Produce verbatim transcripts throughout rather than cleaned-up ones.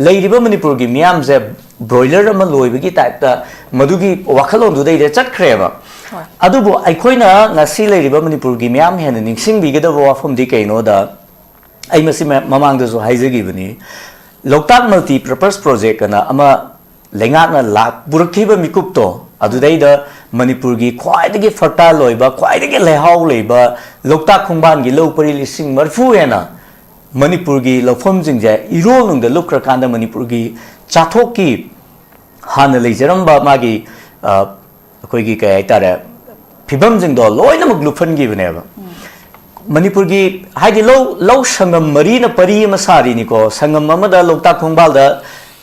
ꯂꯩꯔꯤꯕ ꯃꯅꯤꯄꯨꯔꯒꯤ ꯃꯤꯌꯥꯝꯁꯦ ꯕ꯭ꯔꯣꯏꯂꯔ ꯑꯃ ꯂꯣꯏꯕꯒꯤ ꯇꯥꯏꯞꯇ ꯃꯗꯨꯒꯤ ꯋꯥꯈꯜꯂꯣꯟꯗꯨꯗꯩꯗ ꯆꯠꯈ꯭ꯔꯦꯕ꯫ ꯍꯣꯏ꯫ ꯑꯗꯨꯕꯨ ꯑꯩꯈꯣꯏꯅ ꯉꯁꯤ ꯂꯩꯔꯤꯕ ꯃꯅꯤꯄꯨꯔꯒꯤ ꯃꯤꯌꯥꯝ ꯍꯦꯟꯅ ꯅꯤꯡꯁꯤꯡꯕꯤꯒꯗꯕ ꯋꯥꯐꯝꯗꯤ ꯀꯩꯅꯣꯗ, ꯑꯩ ꯃꯁꯤ ꯃ- ꯃꯃꯥꯡꯗꯁꯨ ꯍꯥꯏꯖꯈꯤꯕꯅꯤ, ꯂꯣꯛꯇꯥꯛ ꯃꯜꯇꯤ ꯄꯔꯄꯁ ꯄ꯭ꯔꯣꯖꯦꯛ ꯑꯅ ꯑꯃ ꯂꯩꯉꯥꯛꯅ ꯂꯥꯛ ꯄꯨꯔꯛꯈꯤꯕ ꯃꯤꯀꯨꯞꯇꯣ, ꯑꯗꯨꯗꯩꯗ ꯃꯅꯤꯄꯨꯔꯒꯤ ꯈ꯭ꯋꯥꯏꯗꯒꯤ ꯐꯔꯇꯥꯏꯜ ꯑꯣꯏꯕ, ꯈ꯭ꯋꯥꯏꯗꯒꯤ ꯂꯩꯍꯥꯎ ꯂꯩꯕ ꯂꯣꯛꯇꯥꯛ ꯈꯣꯡꯕꯥꯟꯒꯤ ꯂꯧ ꯄꯔꯤ ꯂꯤꯁꯤꯡ ꯃꯔꯤꯐꯨ ꯍꯦꯟꯅ ꯃꯅꯤꯄꯨꯔꯒꯤ ꯂꯧꯐꯝꯁꯤꯡꯁꯦ ꯏꯔꯣꯜ ꯅꯨꯡꯗ ꯂꯨꯞꯈ꯭ꯔꯀꯥꯟꯗ ꯃꯅꯤꯄꯨꯔꯒꯤ ꯆꯥꯊꯣꯛꯀꯤ ꯍꯥꯟꯅ ꯂꯩꯖꯔꯝꯕ ꯃꯥꯒꯤ, ꯑ, ꯑꯩꯈꯣꯏꯒꯤ ꯀꯩ ꯍꯥꯏꯇꯥꯔꯦ, ꯐꯤꯕꯝꯁꯤꯡꯗꯣ ꯂꯣꯏꯅꯃꯛ ꯂꯨꯞꯍꯟꯈꯤꯕꯅꯦꯕ꯫ ꯃꯅꯤꯄꯨꯔꯒꯤ ꯍꯥꯏꯗꯤ ꯂꯧ ꯂꯧ ꯁꯪꯒꯝ ꯃꯔꯤꯅ ꯄꯔꯤ ꯑꯃ ꯁꯥꯔꯤꯅꯤꯀꯣ꯫ ꯁꯪꯒꯝ ꯑꯃꯗ ꯂꯣꯛꯇꯥꯛ ꯈꯣꯡꯕꯥꯜꯗ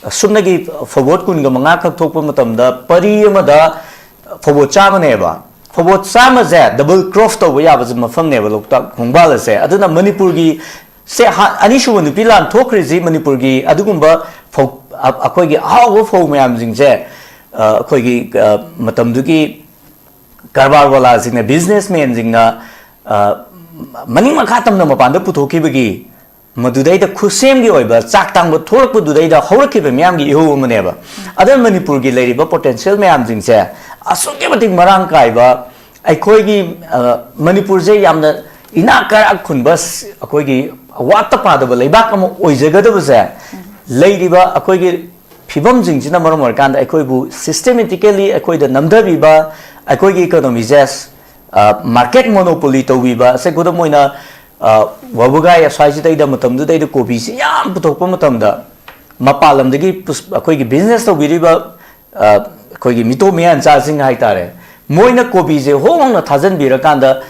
ꯁꯨꯞꯅꯒꯤ ꯐꯧꯕꯣꯠ ꯀꯨꯟꯒ ꯃꯉꯥ ꯈꯛ ꯊꯣꯛꯄ ꯃꯇꯝꯗ ꯄꯔꯤ ꯑꯃꯗ ꯐꯧꯕꯣꯠ ꯆꯥꯝꯃꯅꯦꯕ꯫ ꯐꯧꯕꯣꯠ ꯆꯥꯝꯃꯁꯦ ꯗꯕꯜ ꯀ꯭ꯔꯣꯞ ꯇꯧꯕ ꯌꯥꯕ ꯃꯐꯝꯅꯦꯕ ꯂꯣꯛꯇꯥꯛ ꯈꯣꯡꯕꯥꯜ ꯑꯁꯦ꯫ ꯑꯗꯨꯅ ꯃꯅꯤꯄꯨꯔꯒꯤ ꯁꯦ ꯍꯥ- ꯑꯅꯤꯁꯨꯕ ꯅꯨꯄꯤ ꯂꯥꯟ ꯊꯣꯛꯈ꯭ꯔꯤꯁꯤ ꯃꯅꯤꯄꯨꯔꯒꯤ ꯑꯗꯨꯒꯨꯝꯕ ꯐꯧ, ꯑ- ꯑꯩꯈꯣꯏꯒꯤ ꯑꯍꯥꯎꯕ ꯐꯧ ꯃꯌꯥꯝꯁꯤꯡꯁꯦ, ꯑ, ꯑꯩꯈꯣꯏꯒꯤ, ꯑ, ꯃꯇꯝꯗꯨꯒꯤ ꯀꯔꯕꯥꯔ ꯋꯥꯂꯥꯁꯤꯡꯅ, ꯕꯤꯖꯤꯅꯦꯁꯃꯦꯟꯁꯤꯡꯅ, ꯑ, ꯃꯅꯤꯡ ꯃꯈꯥ ꯇꯝꯅ ꯃꯄꯥꯟꯗ ꯄꯨꯊꯣꯛꯈꯤꯕꯒꯤ ꯃꯗꯨꯗꯩꯗ ꯈꯨꯠꯁꯦꯝꯒꯤ ꯑꯣꯏꯕ ꯆꯥꯛ ꯇꯥꯡꯕ ꯊꯣꯛꯂꯛꯄꯗꯨꯗꯩꯗ ꯍꯧꯔꯛꯈꯤꯕ ꯃꯤꯌꯥꯝꯒꯤ ꯏꯍꯧ ꯑꯃꯅꯦꯕ꯫ ꯑꯗꯨꯅ ꯃꯅꯤꯄꯨꯔꯒꯤ ꯂꯩꯔꯤꯕ ꯄꯣꯇꯦꯟꯁꯤꯌꯦꯜ ꯃꯌꯥꯝꯁꯤꯡꯁꯦ ꯑꯁꯨꯛꯀꯤ ꯃꯇꯤꯛ ꯃꯔꯥꯡ ꯀꯥꯏꯕ, ꯑꯩꯈꯣꯏꯒꯤ, ꯑ, ꯃꯅꯤꯄꯨꯔꯁꯦ ꯌꯥꯝꯅ ꯏꯅꯥꯛ ꯀꯩꯔꯥꯛ ꯈꯨꯟꯕ, ꯁ- ꯑꯩꯈꯣꯏꯒꯤ ꯋꯥꯠꯇ ꯄꯥꯗꯕ ꯂꯩꯕꯥꯛ ꯑꯃ ꯑꯣꯏꯖꯒꯗꯕꯁꯦ ꯂꯩꯔꯤꯕ ꯑꯩꯈꯣꯏꯒꯤ ꯐꯤꯕꯝꯁꯤꯡꯁꯤꯅ ꯃꯔꯝ ꯑꯣꯏꯔꯀꯥꯟꯗ ꯑꯩꯈꯣꯏꯕꯨ ꯁꯤꯁꯇꯦꯃꯦꯇꯤꯀꯦꯂꯤ ꯑꯩꯈꯣꯏꯗ ꯅꯝꯊꯕꯤꯕ, ꯑꯩꯈꯣꯏꯒꯤ ꯏꯀꯣꯅꯣꯃꯤꯁꯦ, ꯑ, ꯃꯥꯔꯀꯦꯠ ꯃꯣꯅꯣꯄꯣꯂꯤ ꯇꯧꯕꯤꯕ꯫ ꯑꯁꯦ ꯈꯨꯗꯝ ꯑꯣꯏꯅ, ꯑ, ꯋꯥꯕꯒꯥꯏ ꯑꯁ꯭ꯋꯥꯏꯁꯤꯗꯩꯗ ꯃꯇꯝꯗꯨꯗꯩꯗ ꯀꯣꯕꯤꯁꯤ ꯌꯥꯝ ꯄꯨꯊꯣꯛꯄ ꯃꯇꯝꯗ ꯃꯄꯥꯟ ꯂꯝꯗꯒꯤ ꯄꯨꯁ- ꯑꯩꯈꯣꯏꯒꯤ ꯕꯤꯖꯤꯅꯦꯁ ꯇꯧꯕꯤꯔꯤꯕ, ꯑ, ꯑꯩꯈꯣꯏꯒꯤ ꯃꯤꯇꯣꯞ ꯃꯤꯌꯥꯟꯆꯥꯁꯤꯡ ꯍꯥꯏꯇꯥꯔꯦ, ꯃꯣꯏꯅ ꯀꯣꯕꯤꯁꯦ ꯍꯣꯡꯅ ꯊꯥꯖꯟꯕꯤꯔꯀꯥꯟꯗ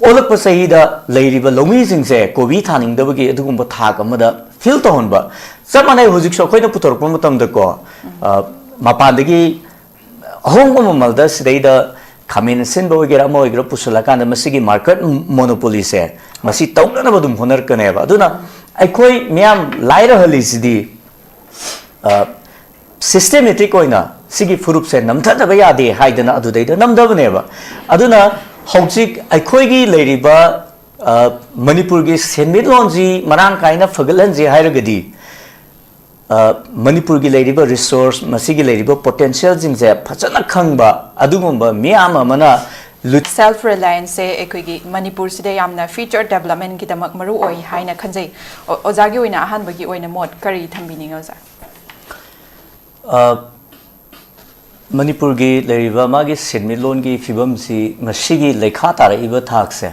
ꯑꯣꯜꯂꯛꯄ ꯆꯍꯤꯗ ꯂꯩꯔꯤꯕ ꯂꯧꯃꯤꯁꯤꯡꯁꯦ ꯀꯣꯕꯤ ꯊꯥꯅꯤꯡꯗꯕꯒꯤ ꯑꯗꯨꯒꯨꯝꯕ ꯊꯥꯛ ꯑꯃꯗ ꯐꯤꯜ ꯇꯧꯍꯟꯕ꯫ ꯆꯞ ꯃꯥꯟꯅꯩ, ꯍꯧꯖꯤꯛꯁꯨ ꯑꯩꯈꯣꯏꯅ ꯄꯨꯊꯣꯔꯛꯄ ꯃꯇꯝꯗꯀꯣ, ꯑ, ꯃꯄꯥꯟꯗꯒꯤ ꯑꯍꯣꯡꯕ ꯃꯃꯜꯗ ꯁꯤꯗꯩꯗ ꯈꯥꯃꯦꯟ ꯑꯁꯤꯟꯕ ꯑꯣꯏꯒꯦꯔꯥ ꯑꯃ ꯑꯣꯏꯒꯦꯔꯥ ꯄꯨꯁꯤꯜꯂꯀꯥꯟꯗ ꯃꯁꯤꯒꯤ ꯃꯥꯔꯀꯦꯠ ꯃꯣꯅꯣꯄꯣꯂꯤꯁꯦ ꯃꯁꯤ ꯇꯧꯅꯅꯕ ꯑꯗꯨꯝ ꯍꯣꯠꯅꯔꯛꯀꯅꯦꯕ꯫ ꯑꯗꯨꯅ ꯑꯩꯈꯣꯏ ꯃꯤꯌꯥꯝ ꯂꯥꯏꯔꯍꯜꯂꯤꯁꯤꯗꯤ, ꯑ, ꯁꯤꯁꯇꯦꯃꯦꯇꯤꯛ ꯑꯣꯏꯅ ꯁꯤꯒꯤ ꯐꯨꯔꯨꯞꯁꯦ ꯅꯝꯊꯗꯕ ꯌꯥꯗꯦ ꯍꯥꯏꯗꯅ ꯑꯗꯨꯗꯩꯗ ꯅꯝꯊꯕꯅꯦꯕ꯫ ꯑꯗꯨꯅ ꯍꯧꯖꯤꯛ ꯑꯩꯈꯣꯏꯒꯤ ꯂꯩꯔꯤꯕ, ꯑ, ꯃꯅꯤꯄꯨꯔꯒꯤ ꯁꯦꯟꯃꯤꯠꯂꯣꯟꯁꯤ ꯃꯔꯥꯡ ꯀꯥꯏꯅ ꯐꯒꯠꯍꯟꯁꯦ ꯍꯥꯏꯔꯒꯗꯤ ꯃꯅꯤꯄꯨꯔꯒꯤ ꯂꯩꯔꯤꯕ ꯔꯤꯁꯣꯔꯁ, ꯃꯁꯤꯒꯤ ꯂꯩꯔꯤꯕ ꯄꯣꯇꯦꯟꯁꯤꯌꯦꯜꯁꯤꯡꯁꯦ ꯐꯖꯅ ꯈꯪꯕ ꯑꯗꯨꯒꯨꯝꯕ ꯃꯤꯌꯥꯝ ꯑꯃꯅ ꯂꯨ- ꯁꯦꯜꯐ ꯔꯤꯂꯥꯌꯟꯁꯁꯦ ꯑꯩꯈꯣꯏꯒꯤ ꯃꯅꯤꯄꯨꯔꯁꯤꯗ ꯌꯥꯝꯅ ꯐ꯭ꯌꯨꯆꯔ ꯗꯦꯕꯂꯞꯃꯦꯟꯒꯤꯗꯃꯛ ꯃꯔꯨ ꯑꯣꯏ ꯍꯥꯏꯅ ꯈꯟꯖꯩ꯫ ꯑꯣ- ꯑꯣꯖꯥꯒꯤ ꯑꯣꯏꯅ ꯑꯍꯥꯟꯕꯒꯤ ꯑꯣꯏꯅ ꯃꯣꯠ ꯀꯔꯤ ꯊꯝꯕꯤꯅꯤꯡꯉꯤ ꯑꯣꯖꯥ? ꯃꯅꯤꯄꯨꯔꯒꯤ ꯂꯩꯔꯤꯕ ꯃꯥꯒꯤ ꯁꯦꯟꯃꯤꯠꯂꯣꯟꯒꯤ ꯐꯤꯕꯝꯁꯤ ꯉꯁꯤꯒꯤ ꯂꯩꯈꯥ ꯇꯥꯔꯛꯏꯕ ꯊꯥꯛꯁꯦ,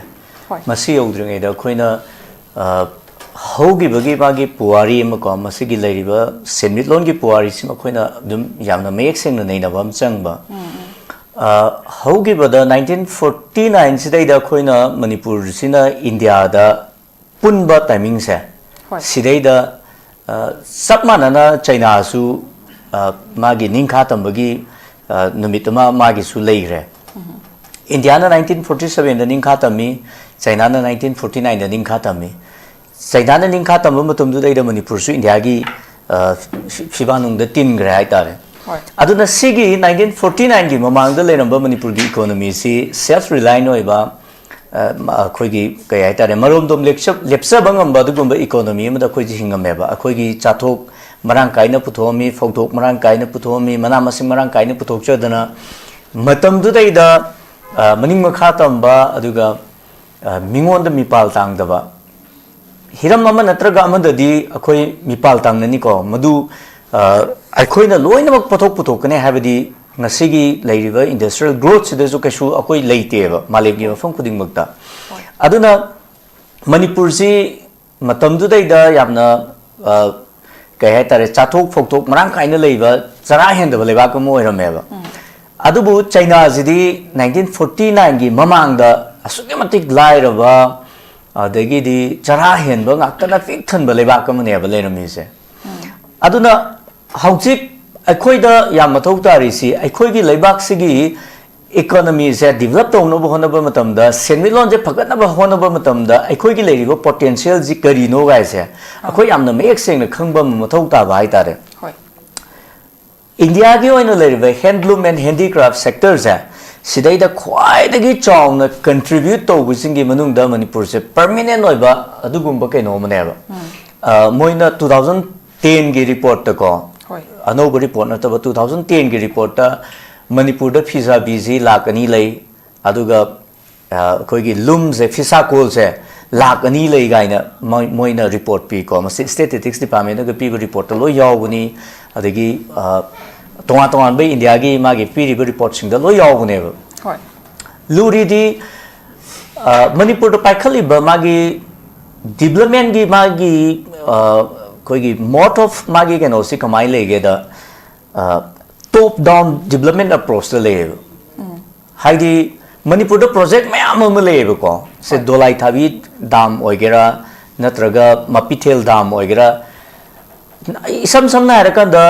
ꯍꯣꯏ꯫ ꯃꯁꯤ ꯌꯧꯗ꯭ꯔꯤꯉꯩꯗ ꯑꯩꯈꯣꯏꯅ ꯍꯧꯈꯤꯕꯒꯤ ꯃꯥꯒꯤ ꯄꯨꯋꯥꯔꯤ ꯑꯃꯀꯣ, ꯃꯁꯤꯒꯤ ꯂꯩꯔꯤꯕ ꯁꯦꯟꯃꯤꯠꯂꯣꯟꯒꯤ ꯄꯨꯋꯥꯔꯤꯁꯤ ꯑꯩꯈꯣꯏꯅ ꯑꯗꯨꯝ ꯌꯥꯝꯅ ꯃꯌꯦꯛ ꯁꯦꯡꯅ ꯅꯩꯅꯕ ꯑꯃ ꯆꯪꯕ꯫ ꯍꯧꯈꯤꯕꯗ ꯅꯥꯏꯟꯇꯤꯟ ꯐꯣꯔꯇꯤ ꯅꯥꯏꯟꯁꯤꯗꯩꯗ ꯑꯩꯈꯣꯏꯅ ꯃꯅꯤꯄꯨꯔꯁꯤꯅ ꯏꯟꯗꯤꯌꯥꯗ ꯄꯨꯟꯕ ꯇꯥꯏꯃꯤꯡꯁꯦ, ꯍꯣꯏ꯫ ꯁꯤꯗꯩꯗ ꯆꯞ ꯃꯥꯟꯅꯅ ꯆꯩꯅꯥꯁꯨ ꯃꯥꯒꯤ ꯅꯤꯡꯈꯥ ꯇꯝꯕꯒꯤ ꯅꯨꯃꯤꯠ ꯑꯃ ꯃꯥꯒꯤꯁꯨ ꯂꯩꯈ꯭ꯔꯦ꯫ ꯏꯟꯗꯤꯌꯥꯅ ꯅꯥꯏꯟꯇꯤꯟ ꯐꯣꯔꯇꯤ ꯁꯕꯦꯟꯗ ꯅꯤꯡꯈꯥ ꯇꯝꯃꯤ, ꯆꯩꯅꯥꯅ ꯅꯥꯏꯟꯇꯤꯟ ꯐꯣꯔꯇꯤ ꯅꯥꯏꯟꯗ ꯅꯤꯡꯈꯥ ꯇꯝꯃꯤ꯫ ꯆꯩꯅꯥꯅ ꯅꯤꯡꯈꯥ ꯇꯝꯕ ꯃꯇꯝꯗꯨꯗꯩꯗ ꯃꯅꯤꯄꯨꯔꯁꯨ ꯏꯟꯗꯤꯌꯥꯒꯤ ꯐꯤꯕꯥꯅꯨꯡꯗ ꯇꯤꯟꯈ꯭ꯔꯦ ꯍꯥꯏꯇꯥꯔꯦ꯫ ꯍꯣꯏ꯫ ꯑꯗꯨꯅ ꯁꯤꯒꯤ ꯅꯥꯏꯟꯇꯤꯟ ꯐꯣꯔꯇꯤ ꯅꯥꯏꯟꯒꯤ ꯃꯃꯥꯡꯗ ꯂꯩꯔꯝꯕ ꯃꯅꯤꯄꯨꯔꯒꯤ ꯏꯀꯣꯅꯣꯃꯤꯁꯤ ꯁꯦꯜꯐ ꯔꯤꯂꯥꯏꯟ ꯑꯣꯏꯕ, ꯑꯩꯈꯣꯏꯒꯤ ꯀꯩ ꯍꯥꯏꯇꯥꯔꯦ, ꯃꯔꯣꯝꯗꯣꯝ ꯂꯦꯞꯆ- ꯂꯦꯞꯆꯕ ꯉꯝꯕ ꯑꯗꯨꯒꯨꯝꯕ ꯏꯀꯣꯅꯣꯃꯤ ꯑꯃꯗ ꯑꯩꯈꯣꯏꯁꯦ ꯍꯤꯡꯉꯝꯃꯦꯕ꯫ ꯑꯩꯈꯣꯏꯒꯤ ꯆꯥꯊꯣꯛ ꯃꯔꯥꯡ ꯀꯥꯏꯅ ꯄꯨꯊꯣꯛꯑꯝꯃꯤ, ꯐꯧꯊꯣꯛ ꯃꯔꯥꯡ ꯀꯥꯏꯅ ꯄꯨꯊꯣꯛꯑꯝꯃꯤ, ꯃꯅꯥ ꯃꯁꯤꯡ ꯃꯔꯥꯡ ꯀꯥꯏꯅ ꯄꯨꯊꯣꯛꯆꯗꯅ ꯃꯇꯝꯗꯨꯗꯩꯗ ꯃꯅꯤꯡ ꯃꯈꯥ ꯇꯝꯕ, ꯑꯗꯨꯒ ꯃꯤꯉꯣꯟꯗ ꯃꯤꯄꯥꯜ ꯇꯥꯡꯗꯕ, ꯍꯤꯔꯝ ꯑꯃ ꯅꯠꯇ꯭ꯔꯒ ꯑꯃꯗꯗꯤ ꯑꯩꯈꯣꯏ ꯃꯤꯄꯥꯜ ꯇꯥꯡꯅꯅꯤꯀꯣ꯫ ꯃꯗꯨ ꯑꯩꯈꯣꯏꯅ ꯂꯣꯏꯅꯃꯛ ꯄꯣꯠꯊꯣꯛ ꯄꯨꯊꯣꯛꯀꯅꯤ ꯍꯥꯏꯕꯗꯤ ꯉꯁꯤꯒꯤ ꯂꯩꯔꯤꯕ ꯏꯟꯗꯁꯇ꯭ꯔꯤꯌꯦꯜ ꯒ꯭ꯔꯣꯠꯁꯤꯗꯁꯨ ꯀꯩꯁꯨ ꯑꯩꯈꯣꯏ ꯂꯩꯇꯦꯕ, ꯃꯥꯂꯦꯝꯒꯤ ꯃꯐꯝ ꯈꯨꯗꯤꯡꯃꯛꯇ꯫ ꯑꯗꯨꯅ ꯃꯅꯤꯄꯨꯔꯁꯤ ꯃꯇꯝꯗꯨꯗꯩꯗ ꯌꯥꯝꯅ ꯀꯩ ꯍꯥꯏꯇꯥꯔꯦ, ꯆꯥꯊꯣꯛ ꯐꯧꯊꯣꯛ ꯃꯔꯥꯡ ꯀꯥꯏꯅ ꯂꯩꯕ, ꯆꯔꯥ ꯍꯦꯟꯗꯕ ꯂꯩꯕꯥꯛ ꯑꯃ ꯑꯣꯏꯔꯝꯃꯦꯕ꯫ ꯑꯗꯨꯕꯨ ꯆꯩꯅꯥꯁꯤꯗꯤ ꯅꯥꯏꯟꯇꯤꯟ ꯐꯣꯔꯇꯤ ꯅꯥꯏꯟꯒꯤ ꯃꯃꯥꯡꯗ ꯑꯁꯨꯛꯀꯤ ꯃꯇꯤꯛ ꯂꯥꯏꯔꯕ, ꯑꯗꯒꯤꯗꯤ ꯆꯔꯥ ꯍꯦꯟꯕ ꯉꯥꯛꯇꯅ ꯄꯤꯛ ꯊꯟꯕ ꯂꯩꯕꯥꯛ ꯑꯃꯅꯦꯕ ꯂꯩꯔꯝꯃꯤꯁꯦ꯫ ꯑꯗꯨꯅ ꯍꯧꯖꯤꯛ ꯑꯩꯈꯣꯏꯗ ꯌꯥꯝ ꯃꯊꯧ ꯇꯥꯔꯤꯁꯤ, ꯑꯩꯈꯣꯏꯒꯤ ꯂꯩꯕꯥꯛꯁꯤꯒꯤ ꯏꯀꯣꯅꯣꯃꯤꯁꯦ ꯗꯤꯕꯂꯞ ꯇꯧꯅꯕ ꯍꯣꯠꯅꯕ ꯃꯇꯝꯗ, ꯁꯦꯟꯃꯤꯠꯂꯣꯟꯁꯦ ꯐꯒꯠꯅꯕ ꯍꯣꯠꯅꯕ ꯃꯇꯝꯗ, ꯑꯩꯈꯣꯏꯒꯤ ꯂꯩꯔꯤꯕ ꯄꯣꯇꯦꯟꯁꯤꯌꯦꯜꯁꯤ ꯀꯔꯤꯅꯣ ꯒꯥꯏꯁꯦ ꯑꯩꯈꯣꯏ ꯌꯥꯝꯅ ꯃꯌꯦꯛ ꯁꯦꯡꯅ ꯈꯪꯕ ꯑꯃ ꯃꯊꯧ ꯇꯥꯕ ꯍꯥꯏꯇꯥꯔꯦ꯫ ꯍꯣꯏ꯫ ꯏꯟꯗꯤꯌꯥꯒꯤ ꯑꯣꯏꯅ ꯂꯩꯔꯤꯕ ꯍꯦꯟꯗꯂꯨꯝ ꯑꯦꯟ ꯍꯦꯟꯗꯤꯀ꯭ꯔꯥꯐ ꯁꯦꯛꯇꯔꯁꯦ, ꯁꯤꯗꯩꯗ ꯈ꯭ꯋꯥꯏꯗꯒꯤ ꯆꯥꯎꯅ ꯀꯟꯇ꯭ꯔꯤꯕ꯭ꯌꯨꯠ ꯇꯧꯕꯁꯤꯡꯒꯤ ꯃꯅꯨꯡꯗ ꯃꯅꯤꯄꯨꯔꯁꯦ ꯄꯔꯃꯤꯅꯦꯟ ꯑꯣꯏꯕ ꯑꯗꯨꯒꯨꯝꯕ ꯀꯩꯅꯣ ꯑꯃꯅꯦꯕ꯫ ꯃꯣꯏꯅ two thousand ꯇꯦꯟꯒꯤ ꯔꯤꯄꯣꯔꯠꯇꯀꯣ, ꯍꯣꯏ꯫ ꯑꯅꯧꯕ ꯔꯤꯄꯣꯔꯠ ꯅꯠꯇꯕ, ꯇꯨ ꯊꯥꯎꯖꯟ ꯇꯦꯟꯒꯤ ꯔꯤꯄꯣꯔꯠꯇ ꯃꯅꯤꯄꯨꯔꯗ ꯐꯤꯁꯥꯕꯤꯁꯤ ꯂꯥꯛ ꯑꯅꯤ ꯂꯩ, ꯑꯗꯨꯒ ꯑ, ꯑꯩꯈꯣꯏꯒꯤ ꯂꯨꯝꯁꯦ, ꯐꯤꯁꯥꯀꯣꯜꯁꯦ ꯂꯥꯛ ꯑꯅꯤ ꯂꯩ ꯀꯥꯏꯅ ꯃꯣꯏ- ꯃꯣꯏꯅ ꯔꯤꯄꯣꯔꯠ ꯄꯤꯀꯣ꯫ ꯃꯁꯤ ꯁ꯭ꯇꯦꯇꯤꯁꯇꯤꯛꯁ ꯗꯤꯄꯥꯔꯠꯃꯦꯟꯠꯅꯒ ꯄꯤꯕ ꯔꯤꯄꯣꯔꯠꯇ ꯂꯣꯏ ꯌꯥꯎꯕꯅꯤ꯫ ꯑꯗꯒꯤ ꯑ, ꯇꯣꯉꯥꯟ ꯇꯣꯉꯥꯟꯕ ꯏꯟꯗꯤꯌꯥꯒꯤ ꯃꯥꯒꯤ ꯄꯤꯔꯤꯕ ꯔꯤꯄꯣꯔꯠꯁꯤꯡꯗ ꯂꯣꯏ ꯌꯥꯎꯕꯅꯦꯕ꯫ ꯍꯣꯏ꯫ ꯂꯨꯔꯤꯗꯤ ꯑ, ꯃꯅꯤꯄꯨꯔꯗ ꯄꯥꯏꯈꯠꯂꯤꯕ ꯃꯥꯒꯤ ꯗꯤꯕ꯭ꯂꯞꯃꯦꯟꯒꯤ ꯃꯥꯒꯤ ꯑ, ꯑꯩꯈꯣꯏꯒꯤ ꯃꯣꯠ ꯑꯣꯐ ꯃꯥꯒꯤ ꯀꯩꯅꯣꯁꯤ ꯀꯃꯥꯏꯅ ꯂꯩꯒꯦꯗ, ꯇꯣꯞ ꯗꯥꯎꯟ ꯗꯤꯕ꯭ꯂꯞꯃꯦꯟ ꯑꯦꯄ꯭ꯔꯣꯆꯇ ꯂꯩꯌꯦꯕ꯫ ꯍꯥꯏꯗꯤ ꯃꯅꯤꯄꯨꯔꯗ ꯄ꯭ꯔꯣꯖꯦꯛ ꯃꯌꯥꯝ ꯑꯃ ꯂꯩꯌꯦꯕꯀꯣ, ꯁꯦ ꯍꯣꯏ꯫ ꯗꯣꯂꯥꯏꯊꯥꯕꯤ ꯗꯥꯝ ꯑꯣꯏꯒꯦꯔꯥ, ꯅꯠꯇ꯭ꯔꯒ ꯃꯄꯤꯊꯦꯜ ꯗꯥꯝ ꯑꯣꯏꯒꯦꯔꯥ, ꯏꯁꯝ ꯁꯝꯅ ꯍꯥꯏꯔꯀꯥꯟꯗ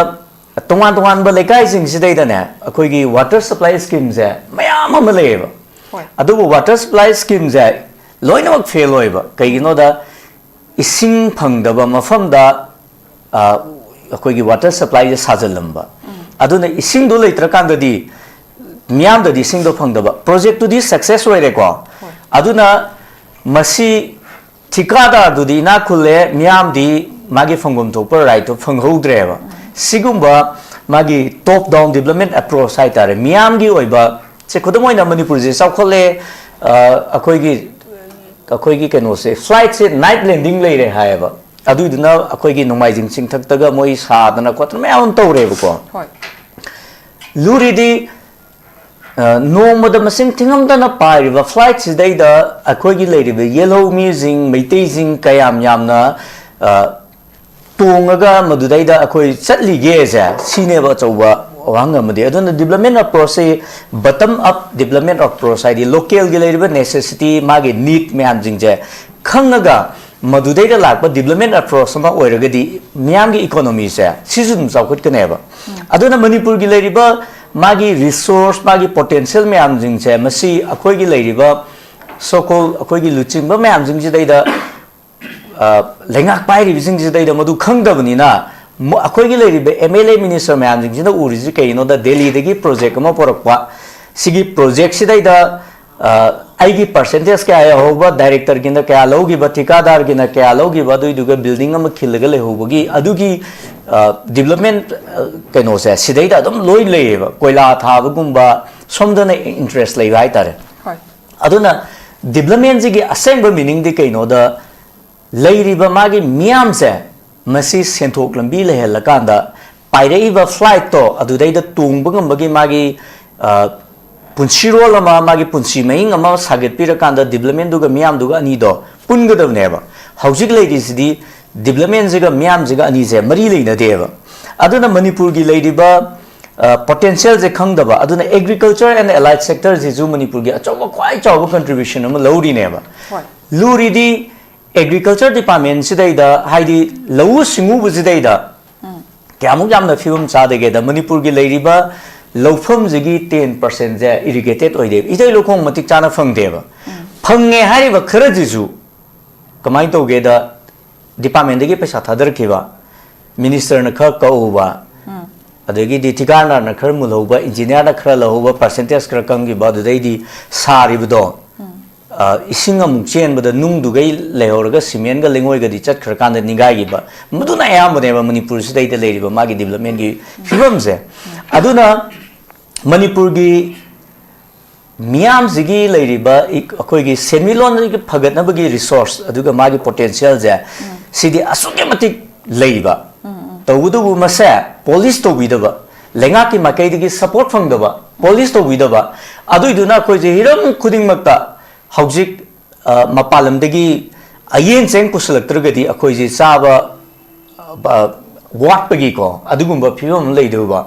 ꯇꯣꯉꯥꯟ ꯇꯣꯉꯥꯟꯕ ꯂꯩꯀꯥꯏꯁꯤꯡꯁꯤꯗꯩꯗꯅꯦ ꯑꯩꯈꯣꯏꯒꯤ ꯋꯥꯇꯔ ꯁꯄ꯭ꯂꯥꯏ ꯁ꯭ꯀꯤꯝꯁꯦ ꯃꯌꯥꯝ ꯑꯃ ꯂꯩꯌꯦꯕ꯫ ꯍꯣꯏ꯫ ꯑꯗꯨꯕꯨ ꯋꯥꯇꯔ ꯁꯄ꯭ꯂꯥꯏ ꯁ꯭ꯀꯤꯝꯁꯦ ꯂꯣꯏꯅꯃꯛ ꯐꯦꯜ ꯑꯣꯏꯕ꯫ ꯀꯩꯒꯤꯅꯣꯗ ꯏꯁꯤꯡ ꯐꯪꯗꯕ ꯃꯐꯝꯗ, ꯑ, ꯑꯩꯈꯣꯏꯒꯤ ꯋꯥꯇꯔ ꯁꯄ꯭ꯂꯥꯏꯁꯦ ꯁꯥꯖꯜꯂꯝꯕ꯫ ꯑꯗꯨꯅ ꯏꯁꯤꯡꯗꯣ ꯂꯩꯇ꯭ꯔꯀꯥꯟꯗꯗꯤ ꯃꯤꯌꯥꯝꯗꯗꯤ ꯏꯁꯤꯡꯗꯣ ꯐꯪꯗꯕ꯫ ꯄ꯭ꯔꯣꯖꯦꯛꯇꯨꯗꯤ ꯁꯛꯁꯦꯁ ꯑꯣꯏꯔꯦꯀꯣ꯫ ꯑꯗꯨꯅ ꯃꯁꯤ ꯊꯤꯀꯥꯗꯥꯔꯗꯨꯗꯤ ꯏꯅꯥꯛ ꯈꯨꯜꯂꯦ, ꯃꯤꯌꯥꯝꯗꯤ ꯃꯥꯒꯤ ꯐꯪꯐꯝ ꯊꯣꯛꯄ ꯔꯥꯏꯠꯇꯣ ꯐꯪꯍꯧꯗ꯭ꯔꯦꯕ꯫ ꯁꯤꯒꯨꯝꯕ ꯃꯥꯒꯤ ꯇꯣꯞ ꯗꯥꯎꯟ ꯗꯤꯕ꯭ꯂꯞꯃꯦꯟ ꯑꯦꯄ꯭ꯔꯣꯆ ꯍꯥꯏꯇꯥꯔꯦ, ꯃꯤꯌꯥꯝꯒꯤ ꯑꯣꯏꯕ, ꯁꯦ ꯈꯨꯗꯝ ꯑꯣꯏꯅ ꯃꯅꯤꯄꯨꯔꯁꯦ ꯆꯥꯎꯈꯠꯂꯦ, ꯑ, ꯑꯩꯈꯣꯏꯒꯤ ꯑꯩꯈꯣꯏꯒꯤ ꯀꯩꯅꯣꯁꯦ, ꯐ꯭ꯂꯥꯏꯠꯁꯦ ꯅꯥꯏꯠ ꯂꯦꯟꯗꯤꯡ ꯂꯩꯔꯦ ꯍꯥꯏꯌꯦꯕ꯫ ꯑꯗꯨꯏꯗꯨꯅ ꯑꯩꯈꯣꯏꯒꯤ ꯅꯣꯡꯃꯥꯏꯖꯤꯡ ꯆꯤꯡꯊꯛꯇꯒ ꯃꯣꯏ ꯁꯥꯗꯅ ꯈꯣꯠꯇꯅ ꯃꯌꯥꯝ ꯑꯃ ꯇꯧꯔꯦꯕꯀꯣ꯫ ꯍꯣꯏ꯫ ꯂꯨꯔꯤꯗꯤ, ꯑ, ꯅꯣꯡꯃꯗ ꯃꯁꯤꯡ ꯊꯤꯉꯝꯗꯅ ꯄꯥꯏꯔꯤꯕ ꯐ꯭ꯂꯥꯏꯠꯁꯤꯗꯩꯗ ꯑꯩꯈꯣꯏꯒꯤ ꯂꯩꯔꯤꯕ ꯌꯦꯜꯍꯧ ꯃꯤꯁꯤꯡ, ꯃꯩꯇꯩꯁꯤꯡ ꯀꯌꯥꯝ ꯌꯥꯝꯅ, ꯑ, ꯇꯣꯡꯉꯒ ꯃꯗꯨꯗꯩꯗ ꯑꯩꯈꯣꯏ ꯆꯠꯂꯤꯒꯦꯁꯦ, ꯁꯤꯅꯦꯕ ꯑꯆꯧꯕ ꯋꯥꯍꯪ ꯑꯃꯗꯤ꯫ ꯑꯗꯨꯅ ꯗꯤꯕ꯭ꯂꯞꯃꯦꯟ ꯑꯦꯄ꯭ꯔꯣꯆꯁꯤ ꯕꯇꯝ ꯑꯞ ꯗꯤꯕ꯭ꯂꯞꯃꯦꯟ ꯑꯦꯄ꯭ꯔꯣꯆ, ꯍꯥꯏꯗꯤ ꯂꯣꯀꯦꯜꯒꯤ ꯂꯩꯔꯤꯕ ꯅꯦꯁꯦꯁꯤꯇꯤ, ꯃꯥꯒꯤ ꯅꯤꯗ ꯃꯌꯥꯝꯁꯤꯡꯁꯦ ꯈꯪꯉꯒ ꯃꯗꯨꯗꯩꯗ ꯂꯥꯛꯄ ꯗꯤꯕ꯭ꯂꯞꯃꯦꯟ ꯑꯦꯄ꯭ꯔꯣꯆ ꯑꯃ ꯑꯣꯏꯔꯒꯗꯤ ꯃꯤꯌꯥꯝꯒꯤ ꯏꯀꯣꯅꯣꯃꯤꯁꯦ ꯁꯤꯁꯨ ꯑꯗꯨꯝ ꯆꯥꯎꯈꯠꯀꯅꯦꯕ꯫ ꯑꯗꯨꯅ ꯃꯅꯤꯄꯨꯔꯒꯤ ꯂꯩꯔꯤꯕ ꯃꯥꯒꯤ ꯔꯤꯁꯣꯔꯁ, ꯃꯥꯒꯤ ꯄꯣꯇꯦꯟꯁꯤꯌꯦꯜ ꯃꯌꯥꯝꯁꯤꯡꯁꯦ, ꯃꯁꯤ ꯑꯩꯈꯣꯏꯒꯤ ꯂꯩꯔꯤꯕ ꯁꯣꯀꯣꯜ ꯑꯩꯈꯣꯏꯒꯤ ꯂꯨꯆꯤꯡꯕ ꯃꯌꯥꯝꯁꯤꯡꯁꯤꯗꯩꯗ, ꯑ, ꯂꯩꯉꯥꯛ ꯄꯥꯏꯔꯤꯕꯁꯤꯡꯁꯤꯗꯩꯗ ꯃꯗꯨ ꯈꯪꯗꯕꯅꯤꯅ, ꯃ-, ꯑꯩꯈꯣꯏꯒꯤ ꯂꯩꯔꯤꯕ ꯑꯦꯝ ꯑꯦꯜ ꯑꯦ ꯃꯤꯅꯤꯁꯇꯔ ꯃꯌꯥꯝꯁꯤꯡꯁꯤꯅ ꯎꯔꯤꯁꯤ ꯀꯩꯒꯤꯅꯣꯗ, ꯗꯦꯜꯂꯤꯗꯒꯤ ꯄ꯭ꯔꯣꯖꯦꯛ ꯑꯃ ꯄꯨꯔꯛꯄ, ꯁꯤꯒꯤ ꯄ꯭ꯔꯣꯖꯦꯛꯁꯤꯗꯩꯗ, ꯑ, ꯑꯩꯒꯤ ꯄꯥꯔꯁꯦꯟꯇꯦꯖ ꯀꯌꯥ ꯌꯧꯍꯧꯕ, ꯗꯥꯏꯔꯦꯛꯇꯔꯒꯤꯅ ꯀꯌꯥ ꯂꯧꯈꯤꯕ, ꯊꯤꯀꯥꯗꯥꯔꯒꯤꯅ ꯀꯌꯥ ꯂꯧꯈꯤꯕ, ꯑꯗꯨꯏꯗꯨꯒ ꯕꯤꯜꯗꯤꯡ ꯑꯃ ꯈꯤꯜꯂꯒ ꯂꯩꯍꯧꯕꯒꯤ ꯑꯗꯨꯒꯤ ꯗꯤꯕꯂꯞꯃꯦꯟ ꯀꯩꯅꯣꯁꯦ ꯁꯤꯗꯩꯗ ꯑꯗꯨꯝ ꯂꯣꯏ ꯂꯩꯌꯦꯕ꯫ ꯀꯣꯏꯂꯥ ꯊꯥꯕꯒꯨꯝꯕ, ꯁꯣꯝꯗꯅ ꯏꯟꯇꯔꯦꯁ ꯂꯩꯕ ꯍꯥꯏꯇꯥꯔꯦ꯫ ꯍꯣꯏ꯫ ꯑꯗꯨꯅ ꯗꯤꯕꯂꯞꯃꯦꯟꯁꯤꯒꯤ ꯑꯁꯦꯡꯕ ꯃꯤꯅꯤꯡꯗꯤ ꯀꯩꯅꯣꯗ, ꯂꯩꯔꯤꯕ ꯃꯥꯒꯤ ꯃꯤꯌꯥꯝꯁꯦ ꯃꯁꯤ ꯁꯦꯟꯊꯣꯛ ꯂꯝꯕꯤ ꯂꯩꯍꯜꯂꯀꯥꯟꯗ ꯄꯥꯏꯔꯛꯏꯕ ꯐ꯭ꯂꯥꯏꯠꯇꯣ ꯑꯗꯨꯗꯩꯗ ꯇꯣꯡꯕ ꯉꯝꯕꯒꯤ ꯃꯥꯒꯤ ꯄꯨꯟꯁꯤꯔꯣꯜ ꯑꯃ, ꯃꯥꯒꯤ ꯄꯨꯟꯁꯤ ꯃꯍꯤꯡ ꯑꯃ ꯁꯥꯒꯠꯄꯤꯔꯀꯥꯟꯗ ꯗꯤꯕꯂꯞꯃꯦꯟꯗꯨꯒ ꯃꯤꯌꯥꯝꯗꯨꯒ ꯑꯅꯤꯗꯣ ꯄꯨꯟꯒꯗꯕꯅꯦꯕ꯫ ꯍꯧꯖꯤꯛ ꯂꯩꯔꯤꯁꯤꯗꯤ ꯗꯤꯕꯂꯞꯃꯦꯟꯁꯤꯒ ꯃꯤꯌꯥꯝꯁꯤꯒ ꯑꯅꯤꯁꯦ ꯃꯔꯤ ꯂꯩꯅꯗꯦꯕ꯫ ꯑꯗꯨꯅ ꯃꯅꯤꯄꯨꯔꯒꯤ ꯂꯩꯔꯤꯕ ꯄꯣꯇꯦꯟꯁꯤꯌꯦꯜꯁꯦ ꯈꯪꯗꯕ, ꯑꯗꯨꯅ agriculture and allied sectorꯁꯤꯁꯨ ꯃꯅꯤꯄꯨꯔꯒꯤ ꯑꯆꯧꯕ, ꯈ꯭ꯋꯥꯏ ꯆꯥꯎꯕ ꯀꯟꯇ꯭ꯔꯤꯕ꯭ꯌꯨꯁꯟ ꯑꯃ ꯂꯧꯔꯤꯅꯦꯕ꯫ ꯍꯣꯏ꯫ ꯂꯨꯔꯤꯗꯤ ꯑꯦꯒ꯭ꯔꯤꯀꯜꯆꯔ ꯗꯤꯄꯥꯔꯠꯃꯦꯟꯁꯤꯗꯩꯗ, ꯍꯥꯏꯗꯤ ꯂꯧꯎ ꯁꯤꯡꯎꯕꯁꯤꯗꯩꯗ ꯀꯌꯥꯃꯨꯛ ꯌꯥꯝꯅ ꯐꯤꯕꯝ ꯆꯥꯗꯒꯦꯗ, ꯃꯅꯤꯄꯨꯔꯒꯤ ꯂꯩꯔꯤꯕ ꯂꯧꯐꯝꯁꯤꯒꯤ ꯇꯦꯟ ꯄꯥꯔꯁꯦꯟꯁꯦ ꯏꯔꯤꯒꯦꯇꯦꯠ ꯑꯣꯏꯗꯦꯕ, ꯏꯊꯩ ꯂꯧꯈꯣꯡ ꯃꯇꯤꯛ ꯆꯥꯅ ꯐꯪꯗꯦꯕ꯫ ꯐꯪꯉꯦ ꯍꯥꯏꯔꯤꯕ ꯈꯔꯁꯤꯁꯨ ꯀꯃꯥꯏꯅ ꯇꯧꯒꯦꯗ, ꯗꯤꯄꯥꯔꯠꯃꯦꯟꯗꯒꯤ ꯄꯩꯁꯥ ꯊꯥꯗꯔꯛꯈꯤꯕ, ꯃꯤꯅꯤꯁꯇꯔꯅ ꯈꯔ ꯀꯛꯎꯕ, ꯑꯗꯒꯤꯗꯤ ꯊꯤꯀꯥꯗꯥꯔꯅ ꯈꯔ ꯃꯨꯜꯍꯧꯕ, ꯏꯟꯖꯤꯅꯤꯌꯥꯔꯅ ꯈꯔ ꯂꯧꯍꯧꯕ, ꯄꯥꯔꯁꯦꯟꯇꯦꯖ ꯈꯔ ꯀꯝꯈꯤꯕ, ꯑꯗꯨꯗꯩꯗꯤ ꯁꯥꯔꯤꯕꯗꯣ, ꯑ, ꯏꯁꯤꯡ ꯑꯃꯨꯛ ꯆꯦꯟꯕꯗ ꯅꯨꯡꯗꯨꯒꯩ ꯂꯩꯍꯧꯔꯒ ꯁꯤꯃꯦꯟꯒ ꯂꯩꯉꯣꯏꯒꯗꯤ ꯆꯠꯈ꯭ꯔꯀꯥꯟꯗ ꯅꯤꯡꯒꯥꯏꯈꯤꯕ, ꯃꯗꯨꯅ ꯑꯌꯥꯝꯕꯅꯦꯕ ꯃꯅꯤꯄꯨꯔꯁꯤꯗꯩꯗ ꯂꯩꯔꯤꯕ ꯃꯥꯒꯤ ꯗꯤꯕꯂꯞꯃꯦꯟꯒꯤ ꯐꯤꯕꯝꯁꯦ꯫ ꯑꯗꯨꯅ ꯃꯅꯤꯄꯨꯔꯒꯤ ꯃꯤꯌꯥꯝꯁꯤꯒꯤ ꯂꯩꯔꯤꯕ ꯏ-, ꯑꯩꯈꯣꯏꯒꯤ ꯁꯦꯟꯃꯤꯠꯂꯣꯟꯒꯤ ꯐꯒꯠꯅꯕꯒꯤ ꯔꯤꯁꯣꯔꯁ ꯑꯗꯨꯒ ꯃꯥꯒꯤ ꯄꯣꯇꯦꯟꯁꯤꯌꯦꯜꯁꯦ, ꯁꯤꯗꯤ ꯑꯁꯨꯛꯀꯤ ꯃꯇꯤꯛ ꯂꯩꯕ꯫ ꯇꯧꯕꯇꯕꯨ ꯃꯁꯦ ꯄꯣꯂꯤꯁ ꯇꯧꯕꯤꯗꯕ, ꯂꯩꯉꯥꯛꯀꯤ ꯃꯥꯏꯀꯩꯗꯒꯤ ꯁꯄꯣꯔꯠ ꯐꯪꯗꯕ, ꯄꯣꯂꯤꯁ ꯇꯧꯕꯤꯗꯕ, ꯑꯗꯨꯏꯗꯨꯅ ꯑꯩꯈꯣꯏꯁꯦ ꯍꯤꯔꯝ ꯈꯨꯗꯤꯡꯃꯛꯇ ꯍꯧꯖꯤꯛ, ꯑ, ꯃꯄꯥꯟ ꯂꯝꯗꯒꯤ ꯑꯌꯦꯟ ꯆꯦꯡ ꯄꯨꯁꯤꯜꯂꯛꯇ꯭ꯔꯒꯗꯤ ꯑꯩꯈꯣꯏꯁꯦ ꯆꯥꯕ, ꯑ, ꯋꯥꯠꯄꯒꯤꯀꯣ ꯑꯗꯨꯒꯨꯝꯕ ꯐꯤꯕꯝ ꯑꯃ ꯂꯩꯗꯧꯕ꯫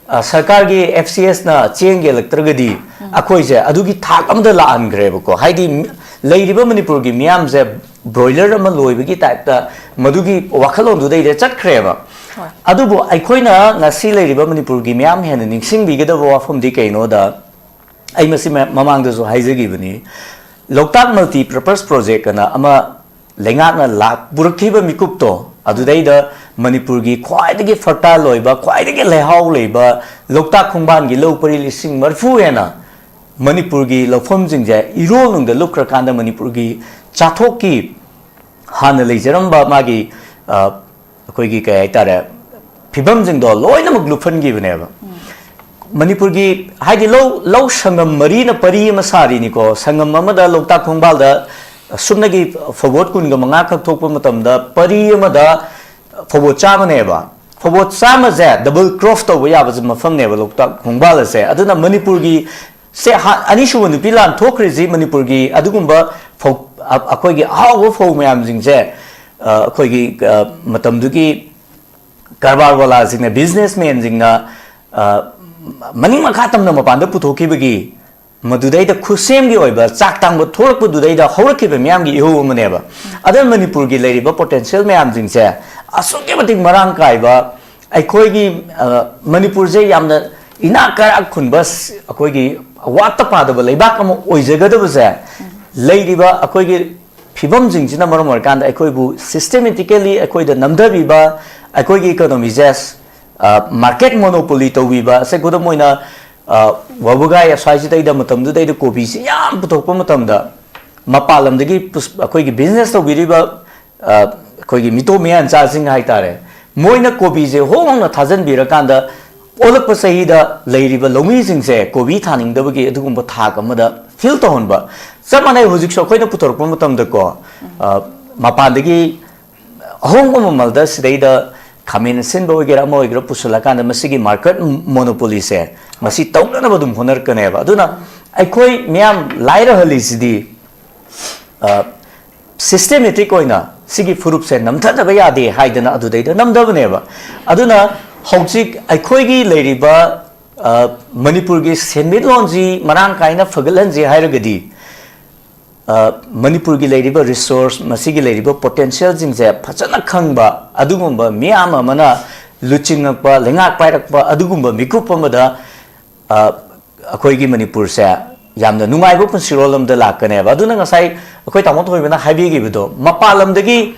ꯑ, ꯁꯔꯀꯥꯔꯒꯤ ꯑꯦꯐ ꯁꯤ ꯑꯦꯁꯅ ꯆꯦꯡ ꯌꯦꯜꯂꯛꯇ꯭ꯔꯒꯗꯤ ꯑꯩꯈꯣꯏꯁꯦ ꯑꯗꯨꯒꯤ ꯊꯥꯛ ꯑꯃꯗ ꯂꯥꯛꯍꯟꯈ꯭ꯔꯦꯕꯀꯣ꯫ ꯍꯥꯏꯗꯤ ꯃꯤ-, ꯂꯩꯔꯤꯕ ꯃꯅꯤꯄꯨꯔꯒꯤ ꯃꯤꯌꯥꯝꯁꯦ ꯕ꯭ꯔꯣꯏꯂꯔ ꯑꯃ ꯂꯣꯏꯕꯒꯤ ꯇꯥꯏꯞꯇ ꯃꯗꯨꯒꯤ ꯋꯥꯈꯜꯂꯣꯟꯗꯨꯗꯩꯗ ꯆꯠꯈ꯭ꯔꯦꯕ꯫ ꯍꯣꯏ꯫ ꯑꯗꯨꯕꯨ ꯑꯩꯈꯣꯏꯅ ꯉꯁꯤ ꯂꯩꯔꯤꯕ ꯃꯅꯤꯄꯨꯔꯒꯤ ꯃꯤꯌꯥꯝ ꯍꯦꯟꯅ ꯅꯤꯡꯁꯤꯡꯕꯤꯒꯗꯕ ꯋꯥꯐꯝꯗꯤ ꯀꯩꯅꯣꯗ, ꯑꯩ ꯃꯁꯤ ꯃ-, ꯃꯃꯥꯡꯗꯁꯨ ꯍꯥꯏꯖꯈꯤꯕꯅꯤ, ꯂꯣꯛꯇꯥꯛ ꯃꯜꯇꯤ ꯄꯔꯄꯁ ꯄ꯭ꯔꯣꯖꯦꯛ ꯑꯅ ꯑꯃ ꯂꯩꯉꯥꯛꯅ ꯂꯥꯛ-, ꯄꯨꯔꯛꯈꯤꯕ ꯃꯤꯀꯨꯞꯇꯣ, ꯑꯗꯨꯗꯩꯗ ꯃꯅꯤꯄꯨꯔꯒꯤ ꯈ꯭ꯋꯥꯏꯗꯒꯤ ꯐꯔꯇꯥꯏꯜ ꯑꯣꯏꯕ, ꯈ꯭ꯋꯥꯏꯗꯒꯤ ꯂꯩꯍꯥꯎ ꯂꯩꯕ ꯂꯣꯛꯇꯥꯛ ꯈꯣꯡꯕꯥꯟꯒꯤ ꯂꯧ ꯄꯔꯤ ꯂꯤꯁꯤꯡ ꯃꯔꯤꯐꯨ ꯍꯦꯟꯅ ꯃꯅꯤꯄꯨꯔꯒꯤ ꯂꯧꯐꯝꯁꯤꯡꯁꯦ ꯏꯔꯣꯜꯅꯨꯡꯗ ꯂꯨꯞꯈ꯭ꯔꯀꯥꯟꯗ ꯃꯅꯤꯄꯨꯔꯒꯤ ꯆꯥꯊꯣꯛꯀꯤ ꯍꯥꯟꯅ ꯂꯩꯖꯔꯝꯕ ꯃꯥꯒꯤ, ꯑ, ꯑꯩꯈꯣꯏꯒꯤ ꯀꯩ ꯍꯥꯏꯇꯥꯔꯦ, ꯐꯤꯕꯝꯁꯤꯡꯗꯣ ꯂꯣꯏꯅꯃꯛ ꯂꯨꯞꯍꯟꯈꯤꯕꯅꯦꯕ꯫ ꯃꯅꯤꯄꯨꯔꯒꯤ, ꯍꯥꯏꯗꯤ, ꯂꯧ, ꯂꯧ ꯁꯪꯒꯝ ꯃꯔꯤꯅ ꯄꯔꯤ ꯑꯃ ꯁꯥꯔꯤꯅꯤꯀꯣ꯫ ꯁꯪꯒꯝ ꯑꯃꯗ ꯂꯣꯛꯇꯥꯛ ꯈꯣꯡꯕꯥꯜꯗ ꯁꯨꯞꯅꯒꯤ ꯐꯧꯕꯣꯠ ꯀꯨꯟꯒ ꯃꯉꯥ ꯈꯛ ꯊꯣꯛꯄ ꯃꯇꯝꯗ ꯄꯔꯤ ꯑꯃꯗ ꯐꯧꯕꯣꯠ ꯆꯥꯝꯃꯅꯦꯕ꯫ ꯐꯧꯕꯣꯠ ꯆꯥꯝꯃꯁꯦ double crop ꯇꯧꯕ ꯌꯥꯕꯁꯦ ꯃꯐꯝꯅꯦꯕ ꯂꯣꯛꯇꯥꯛ ꯈꯣꯡꯕꯥꯜ ꯑꯁꯦ꯫ ꯑꯗꯨꯅ ꯃꯅꯤꯄꯨꯔꯒꯤ ꯁꯦ ꯍꯥ-, ꯑꯅꯤꯁꯨꯕ ꯅꯨꯄꯤ ꯂꯥꯟ ꯊꯣꯛꯈ꯭ꯔꯤꯁꯤ ꯃꯅꯤꯄꯨꯔꯒꯤ ꯑꯗꯨꯒꯨꯝꯕ ꯐꯧ, ꯑ-, ꯑꯩꯈꯣꯏꯒꯤ ꯑꯍꯥꯎꯕ ꯐꯧ ꯃꯌꯥꯝꯁꯤꯡꯁꯦ, ꯑ, ꯑꯩꯈꯣꯏꯒꯤ, ꯑ, ꯃꯇꯝꯗꯨꯒꯤ ꯀꯔꯕꯥꯔ ꯋꯥꯂꯥꯁꯤꯡꯅ, businessman ꯁꯤꯡꯅ, ꯑ, ꯃꯅꯤꯡ ꯃꯈꯥ ꯇꯝꯅ ꯃꯄꯥꯟꯗ ꯄꯨꯊꯣꯛꯈꯤꯕꯒꯤ ꯃꯗꯨꯗꯩꯗ ꯈꯨꯠꯁꯦꯝꯒꯤ ꯑꯣꯏꯕ ꯆꯥꯛ ꯇꯥꯡꯕ ꯊꯣꯛꯂꯛꯄꯗꯨꯗꯩꯗ ꯍꯧꯔꯛꯈꯤꯕ ꯃꯤꯌꯥꯝꯒꯤ ꯏꯍꯧ ꯑꯃꯅꯦꯕ꯫ ꯑꯗꯨꯅ ꯃꯅꯤꯄꯨꯔꯒꯤ ꯂꯩꯔꯤꯕ potential ꯃꯌꯥꯝꯁꯤꯡꯁꯦ ꯑꯁꯨꯛꯀꯤ ꯃꯇꯤꯛ ꯃꯔꯥꯡ ꯀꯥꯏꯕ, ꯑꯩꯈꯣꯏꯒꯤ, ꯑ, ꯃꯅꯤꯄꯨꯔꯁꯦ ꯌꯥꯝꯅ ꯏꯅꯥꯛ ꯀꯩꯔꯥꯛ ꯈꯨꯟꯕ, ꯁ-, ꯑꯩꯈꯣꯏꯒꯤ ꯋꯥꯠꯇ ꯄꯥꯗꯕ ꯂꯩꯕꯥꯛ ꯑꯃ ꯑꯣꯏꯖꯒꯗꯕꯁꯦ ꯂꯩꯔꯤꯕ ꯑꯩꯈꯣꯏꯒꯤ ꯐꯤꯕꯝꯁꯤꯡꯁꯤꯅ ꯃꯔꯝ ꯑꯣꯏꯔꯀꯥꯟꯗ ꯑꯩꯈꯣꯏꯕꯨ systematically ꯑꯩꯈꯣꯏꯗ ꯅꯝꯊꯕꯤꯕ, ꯑꯩꯈꯣꯏꯒꯤ economy ꯁꯦ, ꯑ, market monopoly ꯇꯧꯕꯤꯕ꯫ ꯑꯁꯦ ꯈꯨꯗꯝ ꯑꯣꯏꯅ, ꯑ, ꯋꯥꯕꯒꯥꯏ ꯑꯁ꯭ꯋꯥꯏꯁꯤꯗꯩꯗ ꯃꯇꯝꯗꯨꯗꯩꯗ ꯀꯣꯕꯤꯁꯤ ꯌꯥꯝ ꯄꯨꯊꯣꯛꯄ ꯃꯇꯝꯗ ꯃꯄꯥꯟ ꯂꯝꯗꯒꯤ ꯄꯨꯁ-, ꯑꯩꯈꯣꯏꯒꯤ business ꯇꯧꯕꯤꯔꯤꯕ, ꯑ, ꯑꯩꯈꯣꯏꯒꯤ ꯃꯤꯇꯣꯞ ꯃꯤꯌꯥꯟꯆꯥꯁꯤꯡ ꯍꯥꯏꯇꯥꯔꯦ, ꯃꯣꯏꯅ ꯀꯣꯕꯤꯁꯦ ꯍꯣꯡ ꯍꯣꯡꯅ ꯊꯥꯖꯟꯕꯤꯔꯀꯥꯟꯗ ꯑꯣꯜꯂꯛꯄ ꯆꯍꯤꯗ ꯂꯩꯔꯤꯕ ꯂꯧꯃꯤꯁꯤꯡꯁꯦ ꯀꯣꯕꯤ ꯊꯥꯅꯤꯡꯗꯕꯒꯤ ꯑꯗꯨꯒꯨꯝꯕ ꯊꯥꯛ ꯑꯃꯗ feel ꯇꯧꯍꯟꯕ꯫ ꯆꯞ ꯃꯥꯟꯅꯩ, ꯍꯧꯖꯤꯛꯁꯨ ꯑꯩꯈꯣꯏꯅ ꯄꯨꯊꯣꯔꯛꯄ ꯃꯇꯝꯗꯀꯣ, ꯑ, ꯃꯄꯥꯟꯗꯒꯤ ꯑꯍꯣꯡꯕ ꯃꯃꯜꯗ ꯁꯤꯗꯩꯗ ꯈꯥꯃꯦꯟ ꯑꯁꯤꯟꯕ ꯑꯣꯏꯒꯦꯔꯥ ꯑꯃ ꯑꯣꯏꯒꯦꯔꯥ ꯄꯨꯁꯤꯜꯂꯀꯥꯟꯗ ꯃꯁꯤꯒꯤ market monopoly ꯁꯦ ꯃꯁꯤ ꯇꯧꯅꯅꯕ ꯑꯗꯨꯝ ꯍꯣꯠꯅꯔꯛꯀꯅꯦꯕ꯫ ꯑꯗꯨꯅ ꯑꯩꯈꯣꯏ ꯃꯤꯌꯥꯝ ꯂꯥꯏꯔꯍꯜꯂꯤꯁꯤꯗꯤ, ꯑ, systematic ꯑꯣꯏꯅ ꯁꯤꯒꯤ ꯐꯨꯔꯨꯞꯁꯦ ꯅꯝꯊꯗꯕ ꯌꯥꯗꯦ ꯍꯥꯏꯗꯅ ꯑꯗꯨꯗꯩꯗ ꯅꯝꯊꯕꯅꯦꯕ꯫ ꯑꯗꯨꯅ ꯍꯧꯖꯤꯛ ꯑꯩꯈꯣꯏꯒꯤ ꯂꯩꯔꯤꯕ, ꯑ, ꯃꯅꯤꯄꯨꯔꯒꯤ ꯁꯦꯟꯃꯤꯠꯂꯣꯟꯁꯤ ꯃꯔꯥꯡ ꯀꯥꯏꯅ ꯐꯒꯠꯍꯟꯁꯦ ꯍꯥꯏꯔꯒꯗꯤ, ꯑ, ꯃꯅꯤꯄꯨꯔꯒꯤ ꯂꯩꯔꯤꯕ resource, ꯃꯁꯤꯒꯤ ꯂꯩꯔꯤꯕ potential ꯁꯤꯡꯁꯦ ꯐꯖꯅ ꯈꯪꯕ ꯑꯗꯨꯒꯨꯝꯕ ꯃꯤꯌꯥꯝ ꯑꯃꯅ ꯂꯨꯆꯤꯡꯉꯛꯄ, ꯂꯩꯉꯥꯛ ꯄꯥꯏꯔꯛꯄ ꯑꯗꯨꯒꯨꯝꯕ ꯃꯤꯀꯨꯞ ꯑꯃꯗ, ꯑ, ꯑꯩꯈꯣꯏꯒꯤ ꯃꯅꯤꯄꯨꯔꯁꯦ ꯌꯥꯝꯅ ꯅꯨꯡꯉꯥꯏꯕ ꯄꯨꯟꯁꯤꯔꯣꯜ ꯑꯃꯗ ꯂꯥꯛꯀꯅꯦꯕ꯫ ꯑꯗꯨꯅ ꯉꯁꯥꯏ ꯑꯩꯈꯣꯏ ꯇꯥꯃꯣ ꯊꯣꯏꯕꯅ ꯍꯥꯏꯕꯤꯈꯤꯕꯗꯣ, ꯃꯄꯥꯟ ꯂꯝꯗꯒꯤ,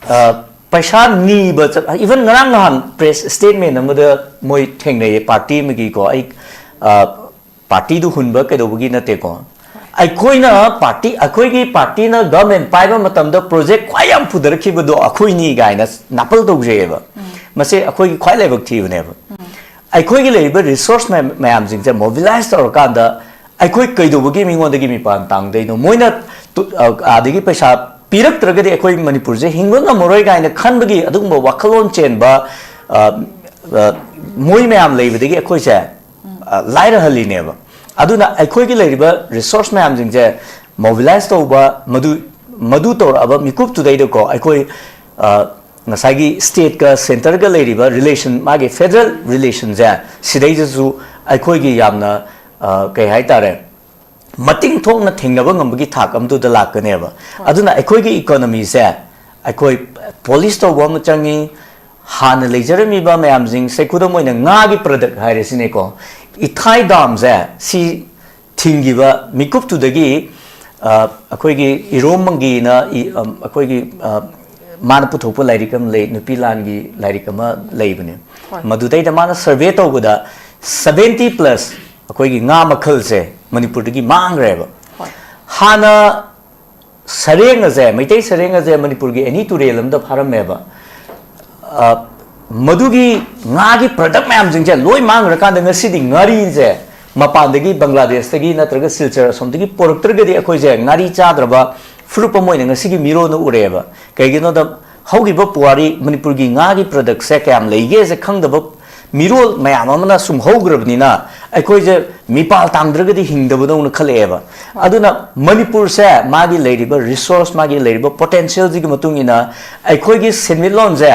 ꯑ, ꯄꯩꯁꯥ ꯅꯤꯕ ꯆꯠ-, even ꯉꯔꯥꯡ ꯅꯍꯥꯟ press statement ꯑꯃꯗ ꯃꯣꯏ ꯊꯦꯡꯅꯩꯌꯦ, party ꯑꯃꯒꯤꯀꯣ, ꯑꯩ, ꯑ, ꯄꯥꯔꯇꯤꯗꯨ ꯍꯨꯟꯕ ꯀꯩꯗꯧꯕꯒꯤ ꯅꯠꯇꯦꯀꯣ꯫ ꯑꯩꯈꯣꯏꯅ ꯄꯥꯔꯇꯤ, ꯑꯩꯈꯣꯏꯒꯤ ꯄꯥꯔꯇꯤꯅ ꯒꯚꯔꯟꯃꯦꯟ ꯄꯥꯏꯕ ꯃꯇꯝꯗ ꯄ꯭ꯔꯣꯖꯦꯛ ꯈ꯭ꯋꯥꯏ ꯌꯥꯝ ꯄꯨꯊꯔꯛꯈꯤꯕꯗꯣ ꯑꯩꯈꯣꯏꯅꯤ ꯀꯥꯏꯅ ꯅꯥꯄꯜ ꯇꯧꯖꯩꯑꯕ꯫ ꯃꯁꯤ ꯑꯩꯈꯣꯏꯒꯤ ꯈ꯭ꯋꯥꯏ ꯂꯥꯏꯕꯛ ꯊꯤꯕꯅꯦꯕ꯫ ꯑꯩꯈꯣꯏꯒꯤ ꯂꯩꯔꯤꯕ ꯔꯤꯁꯣꯔꯁ ꯃꯌꯥꯝ, ꯃꯌꯥꯝꯁꯤꯡꯁꯦ ꯃꯣꯕꯤꯂꯥꯏꯁ ꯇꯧꯔꯀꯥꯟꯗ ꯑꯩꯈꯣꯏ ꯀꯩꯗꯧꯕꯒꯤ ꯃꯤꯉꯣꯟꯗꯒꯤ ꯃꯤꯄꯥꯟ ꯇꯥꯡꯗꯣꯏꯅꯣ? ꯃꯣꯏꯅ ꯇꯨ-, ꯑ, ꯑꯥꯗꯒꯤ ꯄꯩꯁꯥ ꯄꯤꯔꯛꯇ꯭ꯔꯒꯗꯤ ꯑꯩꯈꯣꯏ ꯃꯅꯤꯄꯨꯔꯁꯦ ꯍꯤꯡꯕ ꯉꯝꯃꯔꯣꯏ ꯀꯥꯏꯅ ꯈꯟꯕꯒꯤ ꯑꯗꯨꯒꯨꯝꯕ ꯋꯥꯈꯜꯂꯣꯟ ꯆꯦꯟꯕ, ꯑ, ꯑ, ꯃꯣꯏ ꯃꯌꯥꯝ ꯂꯩꯕꯗꯒꯤ ꯑꯩꯈꯣꯏꯁꯦ, ꯑ, ꯂꯥꯏꯔꯍꯜꯂꯤꯅꯦꯕ꯫ ꯑꯗꯨꯅ ꯑꯩꯈꯣꯏꯒꯤ ꯂꯩꯔꯤꯕ ꯔꯤꯁꯣꯔꯁ ꯃꯌꯥꯝꯁꯤꯡꯁꯦ ꯃꯣꯕꯤꯂꯥꯏꯁ ꯇꯧꯕ, ꯃꯗꯨ, ꯃꯗꯨ ꯇꯧꯔꯛꯑꯕ ꯃꯤꯀꯨꯞꯇꯨꯗꯩꯗꯀꯣ ꯑꯩꯈꯣꯏ, ꯑ, ꯉꯁꯥꯏꯒꯤ ꯁ꯭ꯇꯦꯠꯀ ꯁꯦꯟꯇꯔꯒ ꯂꯩꯔꯤꯕ ꯔꯤꯂꯦꯁꯟ, ꯃꯥꯒꯤ ꯐꯦꯗꯔꯦꯜ ꯔꯤꯂꯦꯁꯟꯁꯦ, ꯁꯤꯗꯩꯗꯁꯨ ꯑꯩꯈꯣꯏꯒꯤ ꯌꯥꯝꯅ, ꯑ, ꯀꯩ ꯍꯥꯏꯇꯥꯔꯦ, ꯃꯇꯤꯡ ꯊꯣꯛꯅ ꯊꯦꯡꯅꯕ ꯉꯝꯕꯒꯤ ꯊꯥꯛ ꯑꯃꯗꯨꯗ ꯂꯥꯛꯀꯅꯦꯕ꯫ ꯑꯗꯨꯅ ꯑꯩꯈꯣꯏꯒꯤ ꯏꯀꯣꯅꯣꯃꯤꯁꯦ ꯑꯩꯈꯣꯏ ꯄꯣꯂꯤꯁ ꯇꯧꯕ ꯑꯃ ꯆꯪꯉꯤ꯫ ꯍꯥꯟꯅ ꯂꯩꯖꯔꯝꯃꯤꯕ ꯃꯌꯥꯝꯁꯤꯡꯁꯦ, ꯈꯨꯗꯝ ꯑꯣꯏꯅ ꯉꯥꯒꯤ ꯄ꯭ꯔꯗꯛ ꯍꯥꯏꯔꯁꯤꯅꯦꯀꯣ, ꯏꯊꯥꯏ ꯗꯥꯝꯁꯦ ꯁꯤ ꯊꯤꯡꯈꯤꯕ ꯃꯤꯀꯨꯞꯇꯨꯗꯒꯤ, ꯑ, ꯑꯩꯈꯣꯏꯒꯤ ꯏꯔꯣꯝ ꯃꯪꯒꯤꯅ ꯏ-, ꯑꯝ, ꯑꯩꯈꯣꯏꯒꯤ, ꯑ, ꯃꯥꯅ ꯄꯨꯊꯣꯛꯄ ꯂꯥꯏꯔꯤꯛ ꯑꯃ ꯂꯩ, ꯅꯨꯄꯤ ꯂꯥꯟꯒꯤ ꯂꯥꯏꯔꯤꯛ ꯑꯃ ꯂꯩꯕꯅꯦ꯫ ꯍꯣꯏ꯫ ꯃꯗꯨꯗꯩꯗ ꯃꯥꯅ ꯁꯔꯚꯦ ꯇꯧꯕꯗ seventy plus ꯑꯩꯈꯣꯏꯒꯤ ꯉꯥ ꯃꯈꯜꯁꯦ ꯃꯅꯤꯄꯨꯔꯗꯒꯤ ꯃꯥꯡꯈ꯭ꯔꯦꯕ꯫ ꯍꯣꯏ꯫ ꯍꯥꯟꯅ ꯁꯔꯦꯡ ꯑꯁꯦ, ꯃꯩꯇꯩ ꯁꯔꯦꯡ ꯑꯁꯦ ꯃꯅꯤꯄꯨꯔꯒꯤ ꯑꯦꯅꯤ ꯇꯨꯔꯦꯜ ꯑꯃꯗ ꯐꯥꯔꯝꯃꯦꯕ꯫ ꯑ, ꯃꯗꯨꯒꯤ ꯉꯥꯒꯤ ꯄ꯭ꯔꯗꯛ ꯃꯌꯥꯝꯁꯤꯡꯁꯦ ꯂꯣꯏ ꯃꯥꯡꯈ꯭ꯔꯀꯥꯟꯗ ꯉꯁꯤꯗꯤ ꯉꯥꯔꯤꯁꯦ ꯃꯄꯥꯟꯗꯒꯤ, ꯕꯪꯒ꯭ꯂꯥꯗꯦꯁꯇꯒꯤ ꯅꯠꯇ꯭ꯔꯒ ꯁꯤꯜꯆꯔ ꯑꯁꯣꯝꯗꯒꯤ ꯄꯨꯔꯛꯇ꯭ꯔꯒꯗꯤ ꯑꯩꯈꯣꯏꯁꯦ ꯉꯥꯔꯤ ꯆꯥꯗ꯭ꯔꯕ ꯐꯨꯔꯨꯞ ꯑꯃ ꯑꯣꯏꯅ ꯉꯁꯤꯒꯤ ꯃꯤꯔꯣꯟꯅ ꯎꯔꯛꯑꯦꯕ꯫ ꯀꯩꯒꯤꯅꯣꯗ ꯍꯧꯈꯤꯕ ꯄꯨꯋꯥꯔꯤ ꯃꯅꯤꯄꯨꯔꯒꯤ ꯉꯥꯒꯤ ꯄ꯭ꯔꯗꯛꯁꯦ ꯀꯌꯥꯝ ꯂꯩꯒꯦꯁꯦ ꯈꯪꯗꯕ ꯃꯤꯔꯣꯜ ꯃꯌꯥꯝ ꯑꯃꯅ ꯁꯨꯝ ꯍꯧꯈ꯭ꯔꯕꯅꯤꯅ ꯑꯩꯈꯣꯏꯁꯦ ꯃꯤꯄꯥꯜ ꯇꯥꯡꯗ꯭ꯔꯒꯗꯤ ꯍꯤꯡꯗꯕꯗꯧꯅ ꯈꯜꯂꯛꯑꯦꯕ꯫ ꯍꯣꯏ꯫ ꯑꯗꯨꯅ ꯃꯅꯤꯄꯨꯔꯁꯦ ꯃꯥꯒꯤ ꯂꯩꯔꯤꯕ ꯔꯤꯁꯣꯔꯁ, ꯃꯥꯒꯤ ꯂꯩꯔꯤꯕ ꯄꯣꯇꯦꯟꯁꯤꯌꯦꯜꯁꯤꯒꯤ ꯃꯇꯨꯡ ꯏꯟꯅ ꯑꯩꯈꯣꯏꯒꯤ ꯁꯦꯟꯃꯤꯠꯂꯣꯟꯁꯦ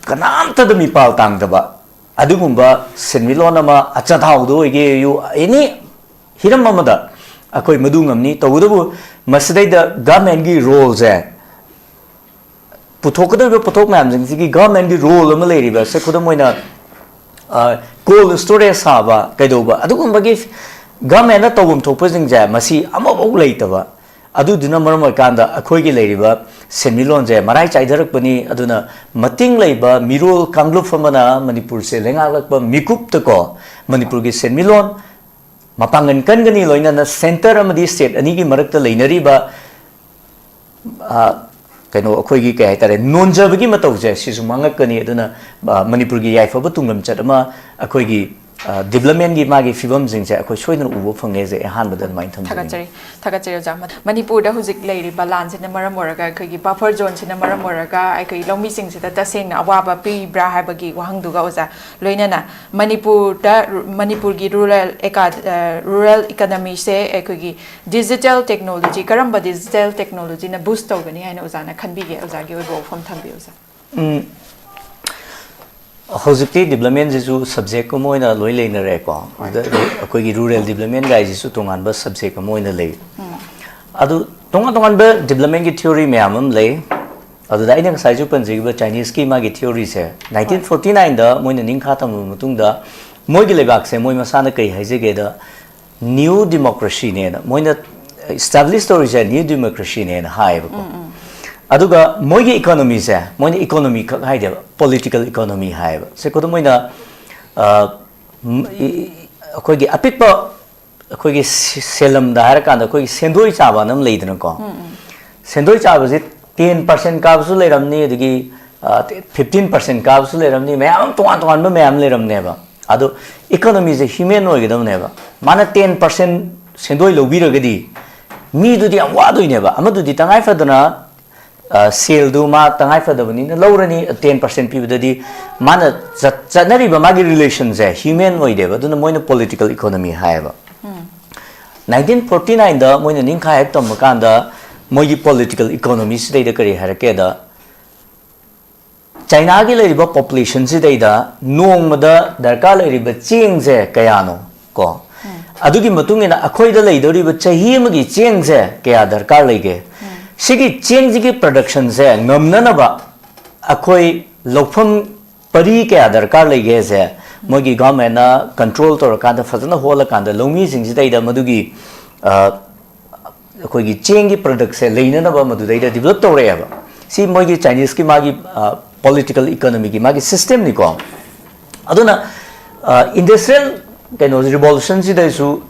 ꯀꯅꯥꯝꯇꯗ ꯃꯤꯄꯥꯜ ꯇꯥꯡꯗꯕ ꯑꯗꯨꯒꯨꯝꯕ ꯁꯦꯟꯃꯤꯠꯂꯣꯟ ꯑꯃ, ꯑꯆꯥꯊꯥꯎꯗ ꯑꯣꯏꯒꯦꯌꯨ, ꯑꯦꯅꯤ ꯍꯤꯔꯝ ꯑꯃꯗ ꯑꯩꯈꯣꯏ ꯃꯗꯨ ꯉꯝꯅꯤ꯫ ꯇꯧꯕꯇꯕꯨ ꯃꯁꯤꯗꯩꯗ ꯒꯚꯔꯟꯃꯦꯟꯒꯤ ꯔꯣꯜꯁꯦ, ꯄꯨꯊꯣꯛꯀꯗꯧꯔꯤꯕ ꯄꯣꯠꯊꯣꯛ ꯃꯌꯥꯝꯁꯤꯡꯁꯤꯒꯤ ꯒꯚꯔꯟꯃꯦꯟꯒꯤ ꯔꯣꯜ ꯑꯃ ꯂꯩꯔꯤꯕ, ꯁꯦ ꯈꯨꯗꯝ ꯑꯣꯏꯅ, ꯑ, ꯀꯣꯜ ꯁ꯭ꯇꯣꯔꯦꯖ ꯁꯥꯕ, ꯀꯩꯗꯧꯕ, ꯑꯗꯨꯒꯨꯝꯕꯒꯤ ꯒꯚꯔꯟꯃꯦꯟꯅ ꯇꯧꯐꯝ ꯊꯣꯛꯄꯁꯤꯡꯁꯦ ꯃꯁꯤ ꯑꯃꯐꯥꯎ ꯂꯩꯇꯕ꯫ ꯑꯗꯨꯗꯨꯅ ꯃꯔꯝ ꯑꯣꯏꯔꯀꯥꯟꯗ ꯑꯩꯈꯣꯏꯒꯤ ꯂꯩꯔꯤꯕ ꯁꯦꯟꯃꯤꯠꯂꯣꯟꯁꯦ ꯃꯔꯥꯏ ꯆꯥꯏꯊꯔꯛꯄꯅꯤ꯫ ꯑꯗꯨꯅ ꯃꯇꯤꯡ ꯂꯩꯕ ꯃꯤꯔꯣꯜ ꯀꯥꯡꯂꯨꯞ ꯑꯃꯅ ꯃꯅꯤꯄꯨꯔꯁꯦ ꯂꯩꯉꯥꯛꯂꯛꯄ ꯃꯤꯀꯨꯞꯇꯀꯣ, ꯃꯅꯤꯄꯨꯔꯒꯤ ꯁꯦꯟꯃꯤꯠꯂꯣꯟ ꯃꯄꯥꯡꯒꯜ ꯀꯟꯒꯅꯤ, ꯂꯣꯏꯅꯅ ꯁꯦꯟꯇꯔ ꯑꯃꯗꯤ ꯁ꯭ꯇꯦꯠ ꯑꯅꯤꯒꯤ ꯃꯔꯛꯇ ꯂꯩꯅꯔꯤꯕ, ꯑ, ꯀꯩꯅꯣ, ꯑꯩꯈꯣꯏꯒꯤ, ꯀꯩ ꯍꯥꯏꯇꯥꯔꯦ, ꯅꯣꯟꯖꯕꯒꯤ ꯃꯇꯧꯁꯦ ꯁꯤꯁꯨ ꯃꯥꯡꯉꯛꯀꯅꯤ꯫ ꯑꯗꯨꯅ, ꯑ, ꯃꯅꯤꯄꯨꯔꯒꯤ ꯌꯥꯏꯐꯕ ꯇꯨꯡꯂꯝꯆꯠ ꯑꯃ ꯑꯩꯈꯣꯏꯒꯤ, ꯑ, ꯗꯤꯕ꯭ꯂꯞꯃꯦꯟꯒꯤ ꯃꯥꯒꯤ ꯐꯤꯕꯝꯁꯤꯡꯁꯦ ꯑꯩꯈꯣꯏ ꯁꯣꯏꯗꯅ ꯎꯕ ꯐꯪꯉꯦꯁꯦ ꯑꯍꯥꯟꯕꯗ ꯑꯗꯨꯃꯥꯏꯅ ꯊꯝꯖꯅꯤꯡꯉꯤ꯫ ꯊꯥꯒꯠꯆꯔꯤ꯫ ꯊꯥꯒꯠꯆꯔꯤ, ꯑꯣꯖꯥ꯫ ꯃ-, ꯃꯅꯤꯄꯨꯔꯗ ꯍꯧꯖꯤꯛ ꯂꯩꯔꯤꯕ ꯂꯥꯟꯁꯤꯅ ꯃꯔꯝ ꯑꯣꯏꯔꯒ, ꯑꯩꯈꯣꯏꯒꯤ ꯕꯐꯔ ꯖꯣꯟꯁꯤꯅ ꯃꯔꯝ ꯑꯣꯏꯔꯒ ꯑꯩꯈꯣꯏꯒꯤ ꯂꯧꯃꯤꯁꯤꯡꯁꯤꯗ ꯇꯁꯦꯡꯅ ꯑꯋꯥꯕ ꯄꯤꯕ꯭ꯔꯥ ꯍꯥꯏꯕꯒꯤ ꯋꯥꯍꯪꯗꯨꯒ, ꯑꯣꯖꯥ, ꯂꯣꯏꯅꯅ ꯃꯅꯤꯄꯨꯔꯗ ꯔꯨ-, ꯃꯅꯤꯄꯨꯔꯒꯤ ꯔꯨꯔꯦꯜ ꯑꯦꯀꯥ-, ꯑ, ꯔꯨꯔꯦꯜ ꯏꯀꯣꯅꯣꯃꯤꯁꯦ ꯑꯩꯈꯣꯏꯒꯤ ꯗꯤꯖꯤꯇꯦꯜ ꯇꯦꯛꯅꯣꯂꯣꯖꯤ, ꯀꯔꯝꯕ ꯗꯤꯖꯤꯇꯦꯜ ꯇꯦꯛꯅꯣꯂꯣꯖꯤꯅ ꯕꯨꯁ ꯇꯧꯒꯅꯤ ꯍꯥꯏꯅ ꯑꯣꯖꯥꯅ ꯈꯟꯕꯤꯒꯦ? ꯑꯣꯖꯥꯒꯤ ꯑꯣꯏꯕ ꯋꯥꯐꯝ ꯊꯝꯕꯤꯌꯨ, ꯑꯣꯖꯥ꯫ ꯎꯝ, ꯍꯧꯖꯤꯛꯇꯤ ꯗꯤꯕ꯭ꯂꯞꯃꯦꯟꯁꯤꯁꯨ ꯁꯕꯖꯦꯛ ꯑꯃ ꯑꯣꯏꯅ ꯂꯣꯏ ꯂꯩꯅꯔꯦꯀꯣ꯫ ꯍꯣꯏ꯫ ꯑꯗ ꯑꯩꯈꯣꯏꯒꯤ ꯔꯨꯔꯦꯜ ꯗꯤꯕ꯭ꯂꯞꯃꯦꯟ ꯀꯥꯏꯁꯤꯁꯨ ꯇꯣꯉꯥꯟꯕ ꯁꯕꯖꯦꯛ ꯑꯃ ꯑꯣꯏꯅ ꯂꯩ꯫ ꯎꯝ꯫ ꯑꯗꯨ ꯇꯣꯉꯥꯟ ꯇꯣꯉꯥꯟꯕ ꯗꯤꯕ꯭ꯂꯞꯃꯦꯟꯒꯤ ꯊꯤꯑꯣꯔꯤ ꯃꯌꯥꯝ ꯑꯃ ꯂꯩ꯫ ꯑꯗꯨꯗ ꯑꯩꯅ ꯉꯁꯥꯏꯁꯨ ꯄꯟꯖꯈꯤꯕ ꯆꯥꯏꯅꯤꯁꯀꯤ ꯃꯥꯒꯤ ꯊꯤꯑꯣꯔꯤꯁꯦ, ꯍꯣꯏ꯫ ꯅꯥꯏꯟꯇꯤꯟ ꯐꯣꯔꯇꯤ ꯅꯥꯏꯟꯗ ꯃꯣꯏꯅ ꯅꯤꯡꯈꯥ ꯇꯝꯂꯕ ꯃꯇꯨꯡꯗ ꯃꯣꯏꯒꯤ ꯂꯩꯕꯥꯛꯁꯦ ꯃꯣꯏ ꯃꯁꯥꯅ ꯀꯩ ꯍꯥꯏꯖꯒꯦꯗ, ꯅ꯭ꯌꯨ ꯗꯤꯃꯣꯀ꯭ꯔꯦꯁꯤꯅꯦꯅ ꯃꯣꯏꯅ ꯏꯁꯇꯥꯕ꯭ꯂꯤꯁ ꯇꯧꯔꯤꯁꯦ, ꯅ꯭ꯌꯨ ꯗꯤꯃꯣꯀ꯭ꯔꯦꯁꯤꯅꯦꯅ ꯍꯥꯏꯌꯦꯕꯀꯣ꯫ ꯎꯝ, ꯎꯝ꯫ ꯑꯗꯨꯒ ꯃꯣꯏꯒꯤ ꯏꯀꯣꯅꯣꯃꯤꯁꯦ, ꯃꯣꯏꯅ ꯏꯀꯣꯅꯣꯃꯤ ꯈꯛ ꯍꯥꯏꯗꯦꯕ, ꯄꯣꯂꯤꯇꯤꯀꯦꯜ ꯏꯀꯣꯅꯣꯃꯤ ꯍꯥꯏꯌꯦꯕ꯫ ꯁꯦ, ꯈꯨꯗꯝ ꯑꯣꯏꯅ, ꯑ, ꯝ-, ꯏ-, ꯏ-, ꯑꯩꯈꯣꯏꯒꯤ ꯑꯄꯤꯛꯄ, ꯑꯩꯈꯣꯏꯒꯤ ꯁꯤ-, ꯁꯦꯂꯝꯗ ꯍꯥꯏꯔꯀꯥꯟꯗ ꯑꯩꯈꯣꯏꯒꯤ ꯁꯦꯟꯗꯣꯏ ꯆꯥꯕ ꯑꯅ ꯑꯃ ꯂꯩꯗꯅꯀꯣ꯫ ꯎꯝ, ꯎꯝ꯫ ꯁꯦꯟꯗꯣꯏ ꯆꯥꯕꯁꯤ ꯇꯦꯟ ꯄꯥꯔꯁꯦꯟ ꯀꯥꯕꯁꯨ ꯂꯩꯔꯝꯅꯤ, ꯑꯗꯒꯤ, ꯑ, ꯐꯤꯐꯇꯤꯟ ꯄꯥꯔꯁꯦꯟ ꯀꯥꯕꯁꯨ ꯂꯩꯔꯝꯅꯤ, ꯃꯌꯥꯝ ꯑꯃ ꯇꯣꯉꯥꯟ ꯇꯣꯉꯥꯟꯕ ꯃꯌꯥꯝ ꯂꯩꯔꯝꯅꯦꯕ꯫ ꯑꯗꯣ ꯏꯀꯣꯅꯣꯃꯤꯁꯦ ꯍ꯭ꯌꯨꯃꯦꯟ ꯑꯣꯏꯒꯗꯕꯅꯦꯕ꯫ ꯃꯥꯅ ꯇꯦꯟ ꯄꯥꯔꯁꯦꯟ ꯁꯦꯟꯗꯣꯏ ꯂꯧꯕꯤꯔꯒꯗꯤ ꯃꯤꯗꯨꯗꯤ ꯌꯥꯝ ꯋꯥꯗꯣꯏꯅꯦꯕ꯫ ꯑꯃꯗꯨꯗꯤ ꯇꯉꯥꯏ ꯐꯗꯅ, ꯑ, ꯁꯦꯜꯗꯨ ꯃꯥ ꯇꯉꯥꯏ ꯐꯗꯕꯅꯤꯅ ꯂꯧꯔꯅꯤ, ꯇꯦꯟ ꯄꯥꯔꯁꯦꯟ ꯄꯤꯕꯗꯗꯤ ꯃꯥꯅ ꯆꯠ-, ꯆꯠꯅꯔꯤꯕ ꯃꯥꯒꯤ ꯔꯤꯂꯦꯁꯟꯁꯦ ꯍ꯭ꯌꯨꯃꯦꯟ ꯑꯣꯏꯗꯦꯕ꯫ ꯑꯗꯨꯅ ꯃꯣꯏꯅ ꯄꯣꯂꯤꯇꯤꯀꯦꯜ ꯏꯀꯣꯅꯣꯃꯤ ꯍꯥꯏꯌꯦꯕ꯫ ꯎꯝ꯫ ꯅꯥꯏꯟꯇꯤꯟ ꯐꯣꯔꯇꯤ ꯅꯥꯏꯟꯗ ꯃꯣꯏꯅ ꯅꯤꯡꯈꯥ ꯍꯦꯛ ꯇꯝꯕ ꯀꯥꯟꯗ ꯃꯣꯏꯒꯤ ꯄꯣꯂꯤꯇꯤꯀꯦꯜ ꯏꯀꯣꯅꯣꯃꯤꯁꯤꯗꯩꯗ ꯀꯔꯤ ꯍꯥꯏꯔꯛꯀꯦꯗ, ꯆꯥꯏꯅꯥꯒꯤ ꯂꯩꯔꯤꯕ ꯄꯣꯄꯨꯂꯦꯁꯟꯁꯤꯗꯩꯗ ꯅꯣꯡꯃꯗ ꯗꯔꯀꯥꯔ ꯂꯩꯔꯤꯕ ꯆꯦꯡꯁꯦ ꯀꯌꯥꯅꯣ ꯀꯣ? ꯎꯝ꯫ ꯑꯗꯨꯒꯤ ꯃꯇꯨꯡ ꯏꯟꯅ ꯑꯩꯈꯣꯏꯗ ꯂꯩꯗꯧꯔꯤꯕ ꯆꯍꯤ ꯑꯃꯒꯤ ꯆꯦꯡꯁꯦ ꯀꯌꯥ ꯗꯔꯀꯥꯔ ꯂꯩꯒꯦ? ꯎꯝ꯫ ꯁꯤꯒꯤ ꯆꯦꯡꯁꯤꯒꯤ ꯄ꯭ꯔꯗꯛꯁꯟꯁꯦ ꯉꯝꯅꯅꯕ ꯑꯩꯈꯣꯏ ꯂꯧꯐꯝ ꯄꯔꯤ ꯀꯌꯥ ꯗꯔꯀꯥꯔ ꯂꯩꯒꯦꯁꯦ ꯃꯣꯏꯒꯤ ꯒꯚꯔꯟꯃꯦꯟꯅ ꯀꯟꯇ꯭ꯔꯣꯜ ꯇꯧꯔꯀꯥꯟꯗ, ꯐꯖꯅ ꯍꯣꯠꯂꯀꯥꯟꯗ ꯂꯧꯃꯤꯁꯤꯡꯁꯤꯗꯩꯗ ꯃꯗꯨꯒꯤ, ꯑ, ꯑꯩꯈꯣꯏꯒꯤ ꯆꯦꯡꯒꯤ ꯄ꯭ꯔꯗꯛꯁꯦ ꯂꯩꯅꯅꯕ ꯃꯗꯨꯗꯩꯗ ꯗꯤꯕꯂꯞ ꯇꯧꯔꯛꯑꯦꯕ꯫ ꯁꯤ ꯃꯣꯏꯒꯤ ꯆꯥꯏꯅꯤꯁꯀꯤ ꯃꯥꯒꯤ, ꯑ, ꯄꯣꯂꯤꯇꯤꯀꯦꯜ ꯏꯀꯣꯅꯣꯃꯤꯒꯤ ꯃꯥꯒꯤ ꯁꯤꯁꯇꯦꯝꯅꯤꯀꯣ꯫ ꯑꯗꯨꯅ, ꯑ, ꯏꯟꯗꯁꯇ꯭ꯔꯤꯌꯦꯜ ꯀꯩꯅꯣ revolution ꯁꯤꯗꯩꯁꯨ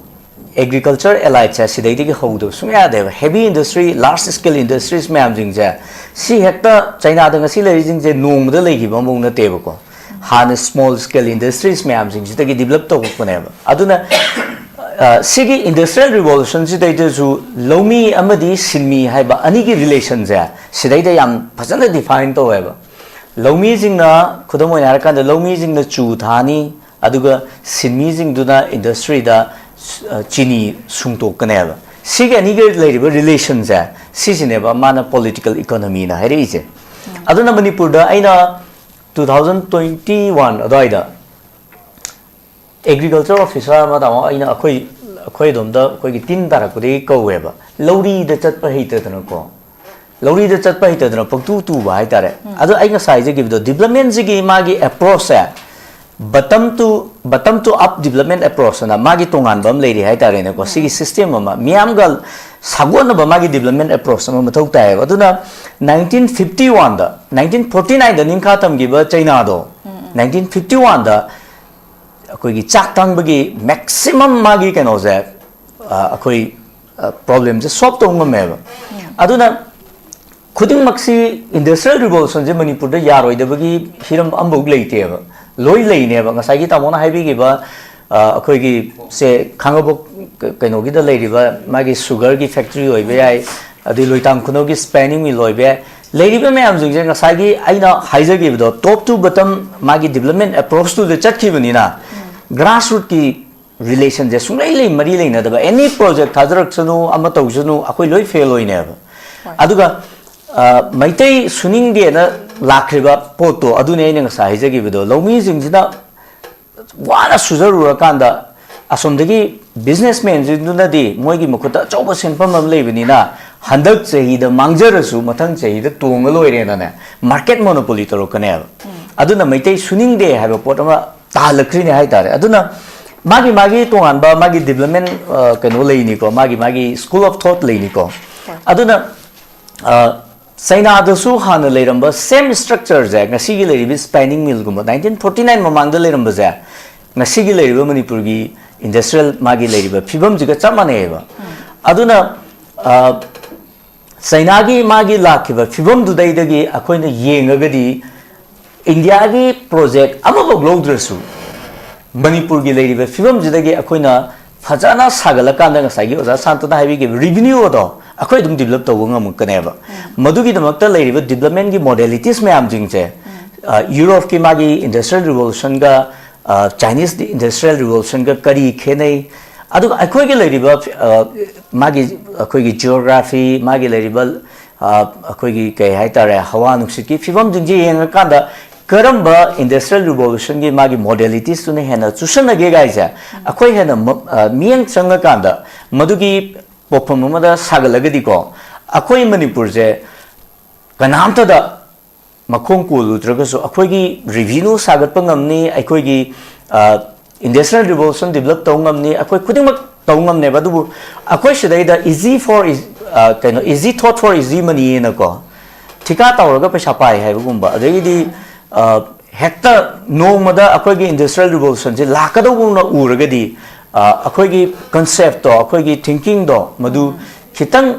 agriculture allied ꯁꯦ ꯁꯤꯗꯩꯗꯒꯤ ꯍꯧꯗꯕ ꯁꯨꯡꯌꯥ ꯌꯥꯗꯦꯕ꯫ Heavy industry, large scale industries ꯃꯌꯥꯝꯁꯤꯡꯁꯦ, ꯁꯤ ꯍꯦꯛꯇ ꯆꯩꯅꯥꯗ ꯉꯁꯤ ꯂꯩꯔꯤꯁꯤꯡꯁꯦ ꯅꯣꯡꯃꯗ ꯂꯩꯈꯤꯕ ꯑꯃꯐꯥꯎ ꯅꯠꯇꯦꯕꯀꯣ꯫ ꯍꯥꯟꯅ small scale industries ꯃꯌꯥꯝꯁꯤꯡꯁꯤꯗꯒꯤ develop ꯇꯧꯔꯛꯄꯅꯦꯕ꯫ ꯑꯗꯨꯅ ꯑ, ꯁꯤꯒꯤ industrial revolution ꯁꯤꯗꯩꯗꯁꯨ ꯂꯧꯃꯤ ꯑꯃꯗꯤ ꯁꯤꯟꯃꯤ ꯍꯥꯏꯕ ꯑꯅꯤꯒꯤ relation ꯁꯦ ꯁꯤꯗꯩꯗ ꯌꯥꯝ ꯐꯖꯅ define ꯇꯧꯋꯦꯕ꯫ ꯂꯧꯃꯤꯁꯤꯡꯅ, ꯈꯨꯗꯝ ꯑꯣꯏꯅ ꯍꯥꯏꯔꯀꯥꯟꯗ, ꯂꯧꯃꯤꯁꯤꯡꯅ ꯆꯨ ꯊꯥꯅꯤ, ꯑꯗꯨꯒ ꯁꯤꯟꯃꯤꯁꯤꯡꯗꯨꯅ industry ꯗ, ꯑ, ꯆꯤꯅꯤ ꯁꯨꯡꯇꯣꯛꯀꯅꯦꯕ꯫ ꯁꯤꯒꯤ ꯑꯅꯤꯒ ꯂꯩꯔꯤꯕ relation ꯁꯦ, ꯁꯤꯁꯤꯅꯦꯕ ꯃꯥꯅ political economy ꯅ ꯍꯥꯏꯔꯛꯏꯁꯦ꯫ ꯑꯗꯨꯅ ꯃꯅꯤꯄꯨꯔꯗ ꯑꯩꯅ two thousand twenty one ꯑꯗꯨꯋꯥꯏꯗ agriculture officer ꯑꯃ, ꯇꯥꯃꯣ, ꯑꯩꯅ ꯑꯩꯈꯣꯏ, ꯑꯩꯈꯣꯏ ꯑꯗꯣꯝꯗ ꯑꯩꯈꯣꯏꯒꯤ ꯇꯤꯟ ꯇꯥꯔꯛꯄꯗꯒꯤ ꯀꯧꯋꯦꯕ, ꯂꯧꯔꯤꯗ ꯆꯠꯄ ꯍꯩꯇꯗꯅꯀꯣ, ꯂꯧꯔꯤꯗ ꯆꯠꯄ ꯍꯩꯇꯗꯅ ꯄꯪꯇꯨ ꯇꯨꯕ ꯍꯥꯏꯇꯥꯔꯦ꯫ ꯑꯗꯣ ꯑꯩ ꯉꯁꯥꯏ ꯍꯥꯏꯖꯈꯤꯕꯗꯣ, development ꯁꯤꯒꯤ ꯃꯥꯒꯤ approach say bottom to, bottom to up development approach ꯑꯅ ꯃꯥꯒꯤ ꯇꯣꯉꯥꯟꯕ ꯑꯃ ꯂꯩꯔꯤ ꯍꯥꯏꯇꯥꯔꯦꯅꯦꯀꯣ꯫ ꯁꯤꯒꯤ system ꯑꯃ, ꯃꯤꯌꯥꯝꯒ ꯁꯥꯒꯣꯟꯅꯕ ꯃꯥꯒꯤ development approach ꯑꯃ ꯃꯊꯧ ꯇꯥꯏꯌꯦꯕ꯫ ꯑꯗꯨꯅ nineteen fifty one ꯗ, nineteen forty nine ꯗ ꯅꯤꯡꯈꯥ ꯇꯝꯈꯤꯕ ꯆꯩꯅꯥꯗꯣ, nineteen fifty one ꯗ ꯑꯩꯈꯣꯏꯒꯤ ꯆꯥꯛ ꯇꯥꯡꯕꯒꯤ maximum ꯃꯥꯒꯤ ꯀꯩꯅꯣꯁꯦ, ꯑ, ꯑꯩꯈꯣꯏ, ꯑ, problem ꯁꯦ solve ꯇꯧꯕ ꯉꯝꯃꯦꯕ꯫ ꯑꯗꯨꯅ ꯈꯨꯗꯤꯡꯃꯛꯁꯤ industrial revolution ꯁꯦ ꯃꯅꯤꯄꯨꯔꯗ ꯌꯥꯔꯣꯏꯗꯕꯒꯤ ꯍꯤꯔꯝ ꯑꯃꯐꯥꯎ ꯂꯩꯇꯦꯕ꯫ ꯂꯣꯏ ꯂꯩꯅꯦꯕ꯫ ꯉꯁꯥꯏꯒꯤ ꯇꯥꯃꯣꯅ ꯍꯥꯏꯕꯤꯈꯤꯕ, ꯑ, ꯑꯩꯈꯣꯏꯒꯤ ꯁꯦ ꯈꯥꯡꯉꯕꯣꯛ ꯀ-, ꯀꯩꯅꯣꯒꯤꯗ ꯂꯩꯔꯤꯕ ꯃꯥꯒꯤ sugar ꯒꯤ factory ꯑꯣꯏꯕ ꯌꯥꯏ, ꯑꯗꯩ ꯂꯣꯏꯇꯥꯡ ꯈꯨꯅꯧꯒꯤ spinning mill ꯑꯣꯏꯕ ꯌꯥꯏ꯫ ꯂꯩꯔꯤꯕ ꯃꯌꯥꯝꯁꯤꯡꯁꯦ ꯉꯁꯥꯏꯒꯤ ꯑꯩꯅ ꯍꯥꯏꯖꯈꯤꯕꯗꯣ, top to bottom ꯃꯥꯒꯤ development approach ꯇꯨꯗ ꯆꯠꯈꯤꯕꯅꯤꯅ, grassroot ꯀꯤ relation ꯁꯦ ꯁꯨꯡꯂꯩ ꯂꯩ, ꯃꯔꯤ ꯂꯩꯅꯗꯕ꯫ Any project ꯊꯥꯖꯔꯛꯁꯅꯨ, ꯑꯃ ꯇꯧꯁꯅꯨ, ꯑꯩꯈꯣꯏ ꯂꯣꯏ fail ꯑꯣꯏꯅꯦꯕ꯫ ꯑꯗꯨꯒ, ꯑ, ꯃꯩꯇꯩ ꯁꯨꯅꯤꯡꯗꯦꯅ ꯂꯥꯛꯈ꯭ꯔꯤꯕ ꯄꯣꯠꯇꯣ, ꯑꯗꯨꯅꯦ ꯑꯩꯅ ꯉꯁꯥꯏ ꯍꯥꯏꯖꯈꯤꯕꯗꯣ, ꯂꯧꯃꯤꯁꯤꯡꯁꯤꯅ ꯋꯥꯅ ꯁꯨꯖꯔꯨꯔꯀꯥꯟꯗ, ꯑꯁꯣꯝꯗꯒꯤ businessman ꯁꯤꯡꯗꯨꯅꯗꯤ ꯃꯣꯏꯒꯤ ꯃꯈꯨꯠꯇ ꯑꯆꯧꯕ ꯁꯦꯟꯐꯝ ꯑꯃ ꯂꯩꯕꯅꯤꯅ, ꯍꯟꯗꯛ ꯆꯍꯤꯗ ꯃꯥꯡꯖꯔꯁꯨ ꯃꯊꯪ ꯆꯍꯤꯗ ꯇꯣꯡꯉ ꯂꯣꯏꯔꯦꯅꯅꯦ, market monopoly ꯇꯧꯔꯛꯀꯅꯦꯕ꯫ ꯑꯗꯨꯅ ꯃꯩꯇꯩ ꯁꯨꯅꯤꯡꯗꯦ ꯍꯥꯏꯕ ꯄꯣꯠ ꯑꯃ ꯇꯥꯍꯜꯂꯛꯈ꯭ꯔꯤꯅꯦ ꯍꯥꯏꯇꯥꯔꯦ꯫ ꯑꯗꯨꯅ ꯃꯥꯒꯤ, ꯃꯥꯒꯤ ꯇꯣꯉꯥꯟꯕ ꯃꯥꯒꯤ development, ꯑ, ꯀꯩꯅꯣ ꯂꯩꯅꯤꯀꯣ, ꯃꯥꯒꯤ, ꯃꯥꯒꯤ school of thought ꯂꯩꯅꯤꯀꯣ꯫ ꯑꯗꯨꯅ, ꯑ, ꯆꯩꯅꯥꯗꯁꯨ ꯍꯥꯟꯅ ꯂꯩꯔꯝꯕ same structure ꯁꯦ, ꯉꯁꯤꯒꯤ ꯂꯩꯔꯤꯕ spinning mill ꯒꯨꯝꯕ, nineteen forty nine ꯃꯃꯥꯡꯗ ꯂꯩꯔꯝꯕꯁꯦ, ꯉꯁꯤꯒꯤ ꯂꯩꯔꯤꯕ ꯃꯅꯤꯄꯨꯔꯒꯤ ꯏꯟꯗꯁꯇ꯭ꯔꯤꯌꯦꯜ ꯃꯥꯒꯤ ꯂꯩꯔꯤꯕ ꯐꯤꯕꯝꯁꯤꯒ ꯆꯞ ꯃꯥꯟꯅꯩꯌꯦꯕ꯫ ꯑꯗꯨꯅ, ꯑ, ꯆꯩꯅꯥꯒꯤ ꯃꯥꯒꯤ ꯂꯥꯛꯈꯤꯕ ꯐꯤꯕꯝꯗꯨꯗꯩꯗꯒꯤ ꯑꯩꯈꯣꯏꯅ ꯌꯦꯡꯉꯒꯗꯤ, ꯏꯟꯗꯤꯌꯥꯒꯤ ꯄ꯭ꯔꯣꯖꯦꯛ ꯑꯃꯐꯥꯎ ꯂꯧꯗ꯭ꯔꯁꯨ, ꯃꯅꯤꯄꯨꯔꯒꯤ ꯂꯩꯔꯤꯕ ꯐꯤꯕꯝꯁꯤꯗꯒꯤ ꯑꯩꯈꯣꯏꯅ ꯐꯖꯅ ꯁꯥꯒꯠꯂꯀꯥꯟꯗ, ꯉꯁꯥꯏꯒꯤ ꯑꯣꯖꯥ ꯁꯥꯟꯇꯅ ꯍꯥꯏꯕꯤꯈꯤꯕ ꯔꯤꯚꯤꯅ꯭ꯌꯨ ꯑꯗꯣ ꯑꯩꯈꯣꯏ ꯑꯗꯨꯝ ꯗꯤꯕꯂꯞ ꯇꯧꯕ ꯉꯝꯃꯛꯀꯅꯦꯕ꯫ ꯃꯗꯨꯒꯤꯗꯃꯛꯇ ꯂꯩꯔꯤꯕ ꯗꯤꯕꯂꯞꯃꯦꯟꯒꯤ ꯃꯣꯗꯦꯂꯤꯇꯤꯁ ꯃꯌꯥꯝꯁꯤꯡꯁꯦ, ꯑ, ꯌꯨꯔꯣꯞꯀꯤ ꯃꯥꯒꯤ ꯏꯟꯗꯁꯇ꯭ꯔꯤꯌꯦꯜ ꯔꯤꯚꯣꯂꯨꯁꯟꯒ, ꯑ, ꯆꯥꯏꯅꯤꯁ ꯏꯟꯗꯁꯇ꯭ꯔꯤꯌꯦꯜ ꯔꯤꯚꯣꯂꯨꯁꯟꯒ ꯀꯔꯤ ꯈꯦꯠꯅꯩ? ꯑꯗꯨꯒ ꯑꯩꯈꯣꯏꯒꯤ ꯂꯩꯔꯤꯕ, ꯑ, ꯃꯥꯒꯤ, ꯑꯩꯈꯣꯏꯒꯤ ꯖꯤꯑꯣꯒ꯭ꯔꯥꯐꯤ, ꯃꯥꯒꯤ ꯂꯩꯔꯤꯕ, ꯑ, ꯑꯩꯈꯣꯏꯒꯤ ꯀꯩ ꯍꯥꯏꯇꯥꯔꯦ, ꯍꯋꯥ ꯅꯨꯡꯁꯤꯠꯀꯤ ꯐꯤꯕꯝꯁꯤꯡꯁꯦ ꯌꯦꯡꯉꯀꯥꯟꯗ ꯀꯔꯝꯕ ꯏꯟꯗꯁꯇ꯭ꯔꯤꯌꯦꯜ ꯔꯤꯚꯣꯂꯨꯁꯟꯒꯤ ꯃꯥꯒꯤ ꯃꯣꯗꯦꯂꯤꯇꯤꯁꯇꯨꯅ ꯍꯦꯟꯅ ꯆꯨꯁꯟꯅꯒꯦ ꯀꯥꯏꯁꯦ ꯑꯩꯈꯣꯏ ꯍꯦꯟꯅ ꯃ-, ꯑ, ꯃꯤꯠꯌꯦꯡ ꯆꯪꯉꯀꯥꯟꯗ ꯃꯗꯨꯒꯤ ꯄꯣꯠꯐꯝ ꯑꯃꯗ ꯁꯥꯒꯠꯂꯒꯗꯤꯀꯣ, ꯑꯩꯈꯣꯏ ꯃꯅꯤꯄꯨꯔꯁꯦ ꯀꯅꯥꯝꯇꯗ ꯃꯈꯣꯡ ꯀꯣꯜꯂꯨꯗ꯭ꯔꯒꯁꯨ ꯑꯩꯈꯣꯏꯒꯤ ꯔꯤꯚꯤꯅ꯭ꯌꯨ ꯁꯥꯒꯠꯄ ꯉꯝꯅꯤ, ꯑꯩꯈꯣꯏꯒꯤ, ꯑ, ꯏꯟꯗꯁꯇ꯭ꯔꯤꯌꯦꯜ ꯔꯤꯚꯣꯂꯨꯁꯟ ꯗꯤꯕꯂꯞ ꯇꯧ ꯉꯝꯅꯤ, ꯑꯩꯈꯣꯏ ꯈꯨꯗꯤꯡꯃꯛ ꯇꯧ ꯉꯝꯅꯦꯕ꯫ ꯑꯗꯨꯕꯨ ꯑꯩꯈꯣꯏ ꯁꯤꯗꯩꯗ easy for eas-, ꯑ, ꯀꯩꯅꯣ, easy thought for easy money ꯍꯥꯏꯅꯀꯣ, ꯊꯤꯀꯥ ꯇꯧꯔꯒ ꯄꯩꯁꯥ ꯄꯥꯏ ꯍꯥꯏꯕꯒꯨꯝꯕ, ꯑꯗꯒꯤꯗꯤ, ꯑ, ꯍꯦꯛꯇ ꯅꯣꯡꯃꯗ ꯑꯩꯈꯣꯏꯒꯤ ꯏꯟꯗꯁꯇ꯭ꯔꯤꯌꯦꯜ ꯔꯤꯚꯣꯂꯨꯁꯟꯁꯦ ꯂꯥꯛꯀꯗꯧꯕꯅ ꯎꯔꯒꯗꯤ, ꯑ, ꯑꯩꯈꯣꯏꯒꯤ ꯀꯟꯁꯦꯞꯇꯣ, ꯑꯩꯈꯣꯏꯒꯤ ꯊꯤꯡꯀꯤꯡꯗꯣ ꯃꯗꯨ ꯈꯤꯇꯪ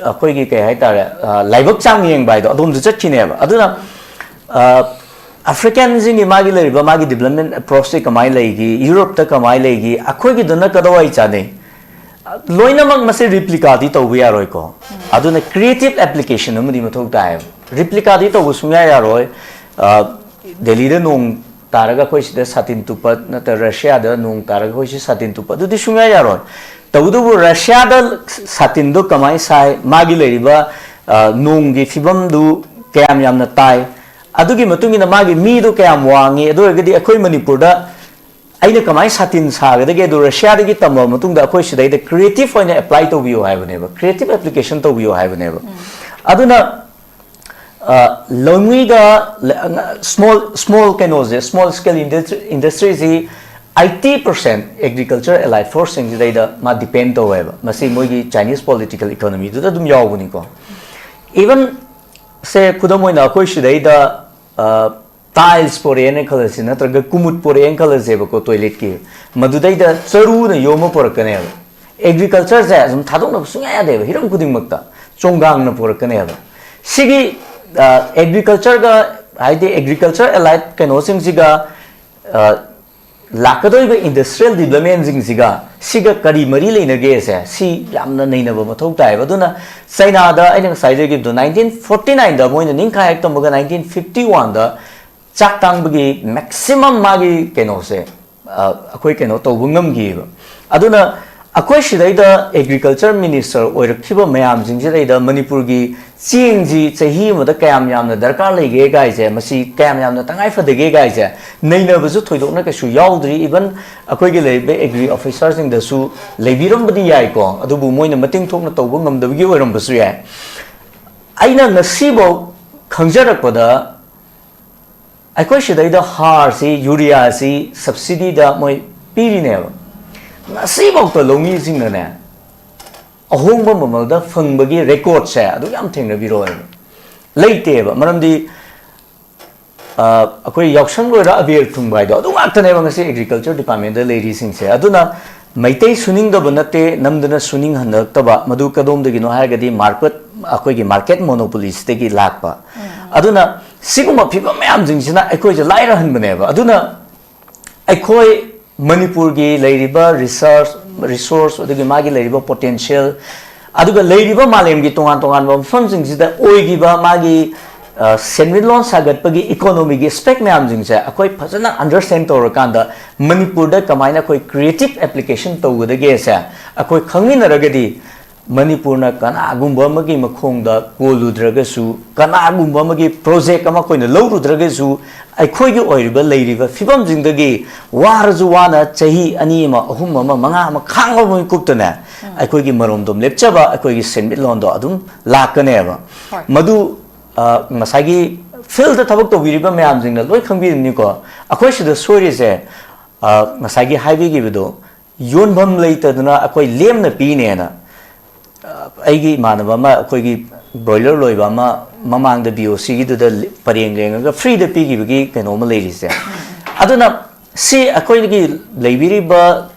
ꯑꯩꯈꯣꯏꯒꯤ ꯀꯩ ꯍꯥꯏꯇꯥꯔꯦ, ꯑ, ꯂꯥꯏꯕꯛ ꯆꯥꯡ ꯌꯦꯡꯕ ꯍꯥꯏꯗꯣ ꯑꯗꯣꯝꯗ ꯆꯠꯈꯤꯅꯦꯕ꯫ ꯑꯗꯨꯅ, ꯑ, ꯑꯐ꯭ꯔꯤꯀꯥꯟꯁꯤꯡꯒꯤ ꯃꯥꯒꯤ ꯂꯩꯔꯤꯕ ꯃꯥꯒꯤ ꯗꯤꯕꯂꯞꯃꯦꯟ ꯑꯦꯄ꯭ꯔꯣꯆꯁꯦ ꯀꯃꯥꯏꯅ ꯂꯩꯒꯤ, ꯌꯨꯔꯣꯞꯇ ꯀꯃꯥꯏꯅ ꯂꯩꯒꯤ, ꯑꯩꯈꯣꯏꯒꯤꯗꯨꯅ ꯀꯗꯥꯋꯥꯏ ꯆꯥꯅꯩ? ꯂꯣꯏꯅꯃꯛ ꯃꯁꯤ ꯔꯤꯄ꯭ꯂꯤꯀꯥꯗꯤ ꯇꯧꯕ ꯌꯥꯔꯣꯏꯀꯣ꯫ ꯑꯗꯨꯅ ꯀ꯭ꯔꯤꯌꯦꯇꯤꯞ ꯑꯦꯄ꯭ꯂꯤꯀꯦꯁꯟ ꯑꯃꯗꯤ ꯃꯊꯧ ꯇꯥꯏꯌꯦꯕ꯫ ꯔꯤꯄ꯭ꯂꯤꯀꯥꯗꯤ ꯇꯧꯕ ꯁꯨꯡꯌꯥ ꯌꯥꯔꯣꯏ꯫ ꯑ, ꯗꯦꯜꯂꯤꯗ ꯅꯣꯡ ꯇꯥꯔꯒ ꯑꯩꯈꯣꯏ ꯁꯤꯗ ꯁꯥꯇꯤꯟ ꯇꯨꯞꯄ, ꯅꯠꯇ꯭ꯔꯒ ꯔꯁꯤꯌꯥꯗ ꯅꯣꯡ ꯇꯥꯔꯒ ꯑꯩꯈꯣꯏ ꯁꯤ ꯁꯥꯇꯤꯟ ꯇꯨꯞꯄ, ꯑꯗꯨꯗꯤ ꯁꯨꯡꯌꯥ ꯌꯥꯔꯣꯏ꯫ ꯇꯧꯕꯇꯕꯨ ꯔꯁꯤꯌꯥꯗ ꯁꯥꯇꯤꯟꯗꯣ ꯀꯃꯥꯏꯅ ꯁꯥꯏ, ꯃꯥꯒꯤ ꯂꯩꯔꯤꯕ, ꯑ, ꯅꯣꯡꯒꯤ ꯐꯤꯕꯝꯗꯨ ꯀꯌꯥꯝ ꯌꯥꯝꯅ ꯇꯥꯏ, ꯑꯗꯨꯒꯤ ꯃꯇꯨꯡ ꯏꯟꯅ ꯃꯥꯒꯤ ꯃꯤꯗꯣ ꯀꯌꯥꯝ ꯋꯥꯡꯉꯤ, ꯑꯗꯨ ꯑꯣꯏꯔꯒꯗꯤ ꯑꯩꯈꯣꯏ ꯃꯅꯤꯄꯨꯔꯗ ꯑꯩꯅ ꯀꯃꯥꯏꯅ ꯁꯥꯇꯤꯟ ꯁꯥꯒꯗꯒꯦ? ꯑꯗꯨ ꯔꯁꯤꯌꯥꯗꯒꯤ ꯇꯝꯃꯕ ꯃꯇꯨꯡꯗ ꯑꯩꯈꯣꯏ ꯁꯤꯗꯩꯗ ꯀ꯭ꯔꯤꯌꯦꯇꯤꯞ ꯑꯣꯏꯅ ꯑꯦꯄ꯭ꯂꯥꯏ ꯇꯧꯕꯤꯌꯨ ꯍꯥꯏꯕꯅꯦꯕ, ꯀ꯭ꯔꯤꯌꯦꯇꯤꯞ ꯑꯦꯄ꯭ꯂꯤꯀꯦꯁꯟ ꯇꯧꯕꯤꯌꯨ ꯍꯥꯏꯕꯅꯦꯕ꯫ ꯑꯗꯨꯅ, ꯑ, ꯂꯧꯃꯤꯒ ꯂ-, ꯉ-, ꯁ꯭ꯃꯣꯜ, ꯁ꯭ꯃꯣꯜ ꯀꯩꯅꯣꯁꯦ, ꯁ꯭ꯃꯣꯜ ꯁ꯭ꯀꯦꯜ ꯏꯟꯗꯁꯇ꯭ꯔꯤ, ꯏꯟꯗꯁꯇ꯭ꯔꯤꯁꯤ ꯑꯥꯏꯇꯤ ꯄꯥꯔꯁꯦꯟ ꯑꯦꯒ꯭ꯔꯤꯀꯜꯆꯔ ꯑꯦꯂꯥꯏꯠ ꯐꯣꯔꯁꯁꯤꯡꯁꯤꯗꯩꯗ ꯃꯥ ꯗꯤꯄꯦꯟ ꯇꯧꯋꯦꯕ꯫ ꯃꯁꯤ ꯃꯣꯏꯒꯤ ꯆꯥꯏꯅꯤꯁ ꯄꯣꯂꯤꯇꯤꯀꯦꯜ ꯏꯀꯣꯅꯣꯃꯤꯗꯨꯗ ꯑꯗꯨꯝ ꯌꯥꯎꯕꯅꯤꯀꯣ꯫ ꯏꯚꯟ ꯁꯦ, ꯈꯨꯗꯝ ꯑꯣꯏꯅ ꯑꯩꯈꯣꯏ ꯁꯤꯗꯩꯗ, ꯑ, ꯇꯥꯏꯜꯁ ꯄꯣꯔꯛꯑꯦꯅ ꯈꯜꯂꯁꯤ, ꯅꯠꯇ꯭ꯔꯒ ꯀꯨꯃꯨꯠ ꯄꯣꯔꯛꯑꯦꯅ ꯈꯜꯂꯁꯦꯕꯀꯣ, ꯇꯣꯏꯂꯦꯠꯀꯤ, ꯃꯗꯨꯗꯩꯗ ꯆꯔꯨꯅ ꯌꯣꯝꯃ ꯄꯣꯔꯛꯀꯅꯦꯕ꯫ ꯑꯦꯒ꯭ꯔꯤꯀꯜꯆꯔꯁꯦ ꯑꯗꯨꯝ ꯊꯥꯗꯣꯛꯅꯕ ꯁꯨꯡꯌꯥ ꯌꯥꯗꯦꯕ, ꯍꯤꯔꯝ ꯈꯨꯗꯤꯡꯃꯛꯇ, ꯆꯣꯡꯒꯥꯡꯅ ꯄꯣꯔꯛꯀꯅꯦꯕ꯫ ꯁꯤꯒꯤ ꯑꯦꯒ꯭ꯔꯤꯀꯜꯆꯔꯒ, ꯍꯥꯏꯗꯤ ꯑꯦꯒ꯭ꯔꯤꯀꯜꯆꯔ ꯑꯦꯂꯥꯏꯠ ꯀꯩꯅꯣꯁꯤꯡꯁꯤꯒ, ꯑ, ꯂꯥꯛꯀꯗꯧꯔꯤꯕ ꯏꯟꯗꯁꯇ꯭ꯔꯤꯌꯦꯜ ꯗꯤꯕ꯭ꯂꯞꯃꯦꯟꯁꯤꯡꯁꯤꯒ, ꯁꯤꯒ ꯀꯔꯤ ꯃꯔꯤ ꯂꯩꯅꯒꯦꯁꯦ, ꯁꯤ ꯌꯥꯝꯅ ꯅꯩꯅꯕ ꯃꯊꯧ ꯇꯥꯏꯌꯦꯕ꯫ ꯑꯗꯨꯅ ꯆꯩꯅꯥꯗ ꯑꯩꯅ ꯉꯁꯥꯏ ꯍꯥꯏꯖꯈꯤꯕꯗꯣ, ꯅꯥꯏꯟꯇꯤꯟ ꯐꯣꯔꯇꯤ ꯅꯥꯏꯟꯗ ꯃꯣꯏꯅ ꯅꯤꯡꯈꯥꯏ ꯍꯦꯛ ꯇꯝꯕꯒ, ꯅꯥꯏꯟꯇꯤꯟ ꯐꯤꯐꯇꯤ ꯋꯥꯟꯗ ꯆꯥꯛ ꯇꯥꯡꯕꯒꯤ ꯃꯦꯛꯁꯤꯃꯝ ꯃꯥꯒꯤ ꯀꯩꯅꯣꯁꯦ, ꯑ, ꯑꯩꯈꯣꯏ ꯀꯩꯅꯣ ꯇꯧꯕ ꯉꯝꯈꯤꯑꯕ꯫ ꯑꯗꯨꯅ ꯑꯩꯈꯣꯏ ꯁꯤꯗꯩꯗ ꯑꯦꯒ꯭ꯔꯤꯀꯜꯆꯔ ꯃꯤꯅꯤꯁꯇꯔ ꯑꯣꯏꯔꯛꯈꯤꯕ ꯃꯌꯥꯝꯁꯤꯡꯁꯤꯗꯩꯗ ꯃꯅꯤꯄꯨꯔꯒꯤ ꯆꯦꯡꯁꯤ ꯆꯍꯤ ꯑꯃꯗ ꯀꯌꯥꯝ ꯌꯥꯝꯅ ꯗꯔꯀꯥꯔ ꯂꯩꯒꯦ ꯀꯥꯏꯁꯦ, ꯃꯁꯤ ꯀꯌꯥꯝ ꯌꯥꯝꯅ ꯇꯉꯥꯏ ꯐꯗꯒꯦ ꯀꯥꯏꯁꯦ ꯅꯩꯅꯕꯁꯨ ꯊꯣꯏꯗꯣꯛꯅ ꯀꯩꯁꯨ ꯌꯥꯎꯗ꯭ꯔꯤ꯫ ꯏꯚꯟ ꯑꯩꯈꯣꯏꯒꯤ ꯂꯩꯔꯤꯕ ꯑꯦꯒ꯭ꯔꯤ ꯑꯣꯐꯤꯁꯥꯔꯁꯤꯡꯗꯁꯨ ꯂꯩꯕꯤꯔꯝꯕꯗꯤ ꯌꯥꯏꯀꯣ, ꯑꯗꯨꯕꯨ ꯃꯣꯏꯅ ꯃꯇꯦꯡ ꯊꯣꯛꯅ ꯇꯧꯕ ꯉꯝꯗꯕꯒꯤ ꯑꯣꯏꯔꯝꯕꯁꯨ ꯌꯥꯏ꯫ ꯑꯩꯅ ꯉꯁꯤꯐꯥꯎ ꯈꯪꯖꯔꯛꯄꯗ ꯑꯩꯈꯣꯏ ꯁꯤꯗꯩꯗ ꯍꯥꯔꯁꯤ, ꯌꯨꯔꯤꯌꯥꯁꯤ ꯁꯕꯁꯤꯗꯤꯗ ꯃꯣꯏ ꯄꯤꯔꯤꯅꯦꯕ꯫ ꯉꯁꯤꯐꯥꯎꯗ ꯂꯧꯃꯤꯁꯤꯡꯅꯅꯦ ꯑꯍꯣꯡꯕ ꯃꯃꯜꯗ ꯐꯪꯕꯒꯤ ꯔꯦꯀꯣꯔꯠꯁꯦ ꯑꯗꯨ ꯌꯥꯝ ꯊꯦꯡꯅꯕꯤꯔꯣꯏꯕ, ꯂꯩꯇꯦꯕ꯫ ꯃꯔꯝꯗꯤ, ꯑ, ꯑꯩꯈꯣꯏ ꯌꯥꯎꯁꯪ ꯂꯣꯏꯔ ꯑꯕꯦꯔ ꯊꯨꯡꯕ ꯍꯥꯏꯗꯣ ꯑꯗꯨ ꯉꯥꯛꯇꯅꯦꯕ ꯉꯁꯤ ꯑꯦꯒ꯭ꯔꯤꯀꯜꯆꯔ ꯗꯤꯄꯥꯔꯠꯃꯦꯟꯗ ꯂꯩꯔꯤꯁꯤꯡꯁꯦ꯫ ꯑꯗꯨꯅ ꯃꯩꯇꯩ ꯁꯨꯅꯤꯡꯗꯕ ꯅꯠꯇꯦ, ꯅꯝꯗꯅ ꯁꯨꯅꯤꯡꯍꯜꯂꯛꯇꯕ꯫ ꯃꯗꯨ ꯀꯗꯣꯝꯗꯒꯤꯅꯣ ꯍꯥꯏꯔꯒꯗꯤ ꯃꯥꯔꯀꯦꯠ, ꯑꯩꯈꯣꯏꯒꯤ ꯃꯥꯔꯀꯦꯠ ꯃꯣꯅꯣꯄꯣꯂꯤꯁꯤꯗꯒꯤ ꯂꯥꯛꯄ꯫ ꯑꯗꯨꯅ ꯁꯤꯒꯨꯝꯕ ꯐꯤꯕꯝ ꯃꯌꯥꯝꯁꯤꯡꯁꯤꯅ ꯑꯩꯈꯣꯏꯁꯦ ꯂꯥꯏꯔꯍꯟꯕꯅꯦꯕ꯫ ꯑꯗꯨꯅ ꯑꯩꯈꯣꯏ ꯃꯅꯤꯄꯨꯔꯒꯤ ꯂꯩꯔꯤꯕ ꯔꯤꯁꯔꯁ, ꯔꯤꯁꯣꯔꯁ, ꯑꯗꯨꯒꯤ ꯃꯥꯒꯤ ꯂꯩꯔꯤꯕ ꯄꯣꯇꯦꯟꯁꯤꯌꯦꯜ, ꯑꯗꯨꯒ ꯂꯩꯔꯤꯕ ꯃꯥꯂꯦꯝꯒꯤ ꯇꯣꯉꯥꯟ ꯇꯣꯉꯥꯟꯕ ꯃꯐꯝꯁꯤꯡꯁꯤꯗ ꯑꯣꯏꯈꯤꯕ ꯃꯥꯒꯤ, ꯑ, ꯁꯦꯟꯃꯤꯠꯂꯣꯟ ꯁꯥꯒꯠꯄꯒꯤ ꯏꯀꯣꯅꯣꯃꯤꯒꯤ ꯑꯦꯁꯄꯦꯛ ꯃꯌꯥꯝꯁꯤꯡꯁꯦ ꯑꯩꯈꯣꯏ ꯐꯖꯅ ꯑꯟꯗꯔꯁ꯭ꯇꯦꯟ ꯇꯧꯔꯀꯥꯟꯗ ꯃꯅꯤꯄꯨꯔꯗ ꯀꯃꯥꯏꯅ ꯑꯩꯈꯣꯏ ꯀ꯭ꯔꯤꯌꯦꯇꯤꯞ ꯑꯦꯄ꯭ꯂꯤꯀꯦꯁꯟ ꯇꯧꯒꯗꯒꯦꯁꯦ ꯑꯩꯈꯣꯏ ꯈꯪꯃꯤꯟꯅꯔꯒꯗꯤ, ꯃꯅꯤꯄꯨꯔꯅ ꯀꯅꯥꯒꯨꯝꯕ ꯑꯃꯒꯤ ꯃꯈꯣꯡꯗ ꯀꯣꯜꯂꯨꯗ꯭ꯔꯒꯁꯨ, ꯀꯅꯥꯒꯨꯝꯕ ꯑꯃꯒꯤ ꯄ꯭ꯔꯣꯖꯦꯛ ꯑꯃ ꯑꯩꯈꯣꯏꯅ ꯂꯧꯔꯨꯗ꯭ꯔꯒꯁꯨ, ꯑꯩꯈꯣꯏꯒꯤ ꯑꯣꯏꯔꯤꯕ ꯂꯩꯔꯤꯕ ꯐꯤꯕꯝꯁꯤꯡꯗꯒꯤ ꯋꯥꯔꯁꯨ ꯋꯥꯅ ꯆꯍꯤ ꯑꯅꯤ ꯑꯃ, ꯑꯍꯨꯝ ꯑꯃ, ꯃꯉꯥ ꯑꯃ ꯈꯥꯡꯕ ꯃꯤꯀꯨꯞꯇꯅꯦ, ꯑꯩꯈꯣꯏꯒꯤ ꯃꯔꯣꯝꯗꯣꯝ ꯂꯦꯞꯆꯕ, ꯑꯩꯈꯣꯏꯒꯤ ꯁꯦꯟꯃꯤꯠꯂꯣꯟꯗꯣ ꯑꯗꯨꯝ ꯂꯥꯛꯀꯅꯦꯕ꯫ ꯍꯣꯏ꯫ ꯃꯗꯨ, ꯑ, ꯉꯁꯥꯏꯒꯤ ꯐꯤꯜꯗ ꯊꯕꯛ ꯇꯧꯕꯤꯔꯤꯕ ꯃꯌꯥꯝꯁꯤꯡꯅ ꯂꯣꯏ ꯈꯪꯕꯤꯔꯤꯕꯅꯤꯀꯣ꯫ ꯑꯩꯈꯣꯏ ꯁꯤꯗ ꯁꯣꯏꯔꯤꯁꯦ, ꯑ, ꯉꯁꯥꯏꯒꯤ ꯍꯥꯏꯕꯤꯈꯤꯕꯗꯣ, ꯌꯣꯟꯐꯝ ꯂꯩꯇꯗꯅ ꯑꯩꯈꯣꯏ ꯂꯦꯝꯅ ꯄꯤꯅꯦꯅ ꯑꯩꯒꯤ ꯏꯃꯥꯟꯅꯕ ꯑꯃ, ꯑꯩꯈꯣꯏꯒꯤ ꯕ꯭ꯔꯣꯏꯂꯔ ꯂꯣꯏꯕ ꯑꯃ, ꯃꯃꯥꯡꯗ ꯕꯤ ꯑꯣ ꯁꯤꯒꯤꯗꯨꯗ ꯄꯔꯦꯡ ꯂꯦꯡꯉꯒ ꯐ꯭ꯔꯤꯗ ꯄꯤꯈꯤꯕꯒꯤ ꯀꯩꯅꯣ ꯑꯃ ꯂꯩꯔꯤꯁꯦ꯫ ꯑꯗꯨꯅ ꯁꯤ ꯑꯩꯈꯣꯏꯒꯤ ꯂꯩꯕꯤꯔꯤꯕ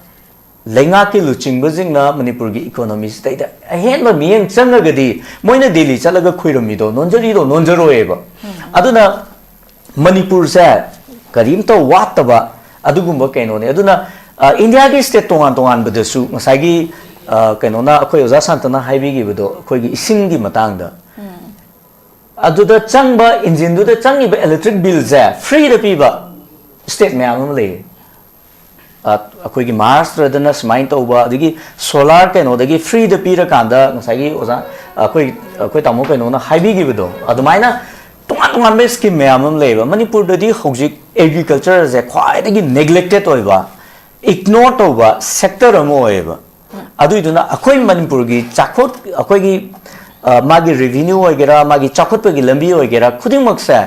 ꯂꯩꯉꯥꯛꯀꯤ ꯂꯨꯆꯤꯡꯕꯁꯤꯡꯅ ꯃꯅꯤꯄꯨꯔꯒꯤ ꯏꯀꯣꯅꯣꯃꯤꯁꯤꯗꯩꯗ ꯑꯍꯦꯟꯕ ꯃꯤꯠꯌꯦꯡ ꯆꯪꯉꯒꯗꯤ, ꯃꯣꯏꯅ ꯗꯦꯜꯂꯤ ꯆꯠꯂꯒ ꯈꯨꯏꯔꯝꯃꯤꯗꯣ ꯅꯣꯟꯖꯔꯤꯗꯣ ꯅꯣꯟꯖꯔꯣꯏꯕ꯫ ꯑꯗꯨꯅ ꯃꯅꯤꯄꯨꯔꯁꯦ ꯀꯔꯤꯝꯇ ꯋꯥꯠꯇꯕ ꯑꯗꯨꯒꯨꯝꯕ ꯀꯩꯅꯣꯅꯦ꯫ ꯑꯗꯨꯅ, ꯑ, ꯏꯟꯗꯤꯌꯥꯒꯤ ꯁ꯭ꯇꯦꯠ ꯇꯣꯉꯥꯟ ꯇꯣꯉꯥꯟꯕꯗꯁꯨ ꯉꯁꯥꯏꯒꯤ, ꯑ, ꯀꯩꯅꯣꯅ, ꯑꯩꯈꯣꯏ ꯑꯣꯖꯥ ꯁꯥꯟꯇꯅ ꯍꯥꯏꯕꯤꯈꯤꯕꯗꯣ, ꯑꯩꯈꯣꯏꯒꯤ ꯏꯁꯤꯡꯒꯤ ꯃꯇꯥꯡꯗ, ꯑꯗꯨꯗ ꯆꯪꯕ, ꯏꯟꯖꯤꯟꯗꯨꯗ ꯆꯪꯉꯤꯕ ꯏꯂꯦꯛꯇ꯭ꯔꯤꯛ ꯕꯤꯜꯁꯦ ꯐ꯭ꯔꯤꯗ ꯄꯤꯕ ꯁ꯭ꯇꯦꯠ ꯃꯌꯥꯝ ꯑꯃ ꯂꯩꯌꯦ꯫ ꯑ, ꯑꯩꯈꯣꯏꯒꯤ ꯃꯍꯥꯔꯥꯁꯇ꯭ꯔꯗꯅ ꯁꯨꯃꯥꯏꯅ ꯇꯧꯕ, ꯑꯗꯒꯤ ꯁꯣꯂꯥꯔ ꯀꯩꯅꯣꯗꯒꯤ ꯐ꯭ꯔꯤꯗ ꯄꯤꯔꯀꯥꯟꯗ, ꯉꯁꯥꯏꯒꯤ ꯑꯣꯖꯥ, ꯑꯩꯈꯣꯏ, ꯑꯩꯈꯣꯏ ꯇꯥꯃꯣ ꯀꯩꯅꯣꯅ ꯍꯥꯏꯕꯤꯈꯤꯕꯗꯣ, ꯑꯗꯨꯃꯥꯏꯅ ꯇꯣꯉꯥꯟ ꯇꯣꯉꯥꯟꯕ ꯁ꯭ꯀꯤꯝ ꯃꯌꯥꯝ ꯑꯃ ꯂꯩꯌꯦꯕ꯫ ꯃꯅꯤꯄꯨꯔꯗꯗꯤ ꯍꯧꯖꯤꯛ ꯑꯦꯒ꯭ꯔꯤꯀꯜꯆꯔꯁꯦ ꯈ꯭ꯋꯥꯏꯗꯒꯤ ꯅꯦꯒ꯭ꯂꯦꯛꯇꯦꯠ ꯑꯣꯏꯕ, ꯏꯒꯅꯣꯔ ꯇꯧꯕ ꯁꯦꯛꯇꯔ ꯑꯃ ꯑꯣꯏꯌꯦꯕ꯫ ꯑꯗꯨꯏꯗꯨꯅ ꯑꯩꯈꯣꯏ ꯃꯅꯤꯄꯨꯔꯒꯤ ꯆꯥꯎꯈꯠ, ꯑꯩꯈꯣꯏꯒꯤ, ꯑ, ꯃꯥꯒꯤ ꯔꯦꯚꯤꯅ꯭ꯌꯨ ꯑꯣꯏꯒꯦꯔꯥ, ꯃꯥꯒꯤ ꯆꯥꯎꯈꯠꯄꯒꯤ ꯂꯝꯕꯤ ꯑꯣꯏꯒꯦꯔꯥ, ꯈꯨꯗꯤꯡꯃꯛꯁꯦ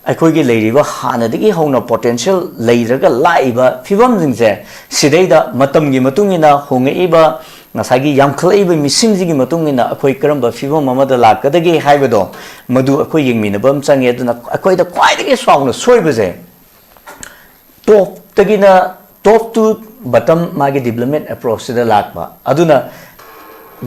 ꯑꯩꯈꯣꯏꯒꯤ ꯂꯩꯔꯤꯕ ꯍꯥꯟꯅꯗꯒꯤ ꯍꯧꯅ ꯄꯣꯇꯦꯟꯁꯤꯌꯦꯜ ꯂꯩꯔꯒ ꯂꯥꯛꯏꯕ ꯐꯤꯕꯝꯁꯤꯡꯁꯦ, ꯁꯤꯗꯩꯗ ꯃꯇꯝꯒꯤ ꯃꯇꯨꯡ ꯏꯟꯅ ꯍꯣꯡꯉꯛꯏꯕ, ꯉꯁꯥꯏꯒꯤ ꯌꯥꯝꯈꯠꯂꯛꯏꯕ ꯃꯤꯁꯤꯡꯁꯤꯒꯤ ꯃꯇꯨꯡ ꯏꯟꯅ ꯑꯩꯈꯣꯏ ꯀꯔꯝꯕ ꯐꯤꯕꯝ ꯑꯃꯗ ꯂꯥꯛꯀꯗꯒꯦ ꯍꯥꯏꯕꯗꯣ, ꯃꯗꯨ ꯑꯩꯈꯣꯏ ꯌꯦꯡꯃꯤꯟꯅꯕ ꯑꯃ ꯆꯪꯉꯦ꯫ ꯑꯗꯨꯅ ꯑꯩꯈꯣꯏꯗ ꯈ꯭ꯋꯥꯏꯗꯒꯤ ꯆꯥꯎꯅ ꯁꯣꯏꯕꯁꯦ, ꯇꯣꯞꯇꯒꯤꯅ, ꯇꯣꯞ ꯇꯨ ꯕꯇꯝ ꯃꯥꯒꯤ ꯗꯤꯕꯂꯞꯃꯦꯟ ꯑꯦꯄ꯭ꯔꯣꯆꯁꯤꯗ ꯂꯥꯛꯄ꯫ ꯑꯗꯨꯅ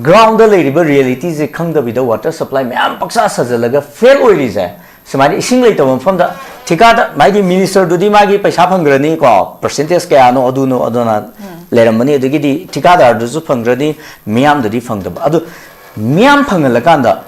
ꯒ꯭ꯔꯥꯎꯟꯗ ꯂꯩꯔꯤꯕ ꯔꯤꯌꯦꯂꯤꯇꯤꯁꯦ ꯈꯪꯗꯕꯤꯗ ꯋꯥꯇꯔ ꯁꯄ꯭ꯂꯥꯏ ꯃꯌꯥꯝ ꯄꯪꯁꯥ ꯁꯥꯖꯜꯂꯒ ꯐꯦꯜ ꯑꯣꯏꯔꯤꯁꯦ, ꯁꯨꯃꯥꯏꯅ ꯏꯁꯤꯡ ꯂꯩꯇꯕ ꯃꯐꯝꯗ ꯊꯤꯀꯥꯗ, ꯍꯥꯏꯗꯤ ꯃꯤꯅꯤꯁꯇꯔꯗꯨꯗꯤ ꯃꯥꯒꯤ ꯄꯩꯁꯥ ꯐꯪꯈ꯭ꯔꯅꯤꯀꯣ, ꯄꯔꯁꯦꯟꯇꯦꯖ ꯀꯌꯥꯅꯣ, ꯑꯗꯨꯅꯣ, ꯑꯗꯨꯅ ꯂꯩꯔꯝꯃꯅꯤ, ꯑꯗꯒꯤꯗꯤ ꯊꯤꯀꯥꯗꯥꯔꯗꯨꯁꯨ ꯐꯪꯈ꯭ꯔꯅꯤ, ꯃꯤꯌꯥꯝꯗꯗꯤ ꯐꯪꯗꯕ꯫ ꯑꯗꯨ ꯃꯤꯌꯥꯝ ꯐꯪꯍꯜꯂꯀꯥꯟꯗ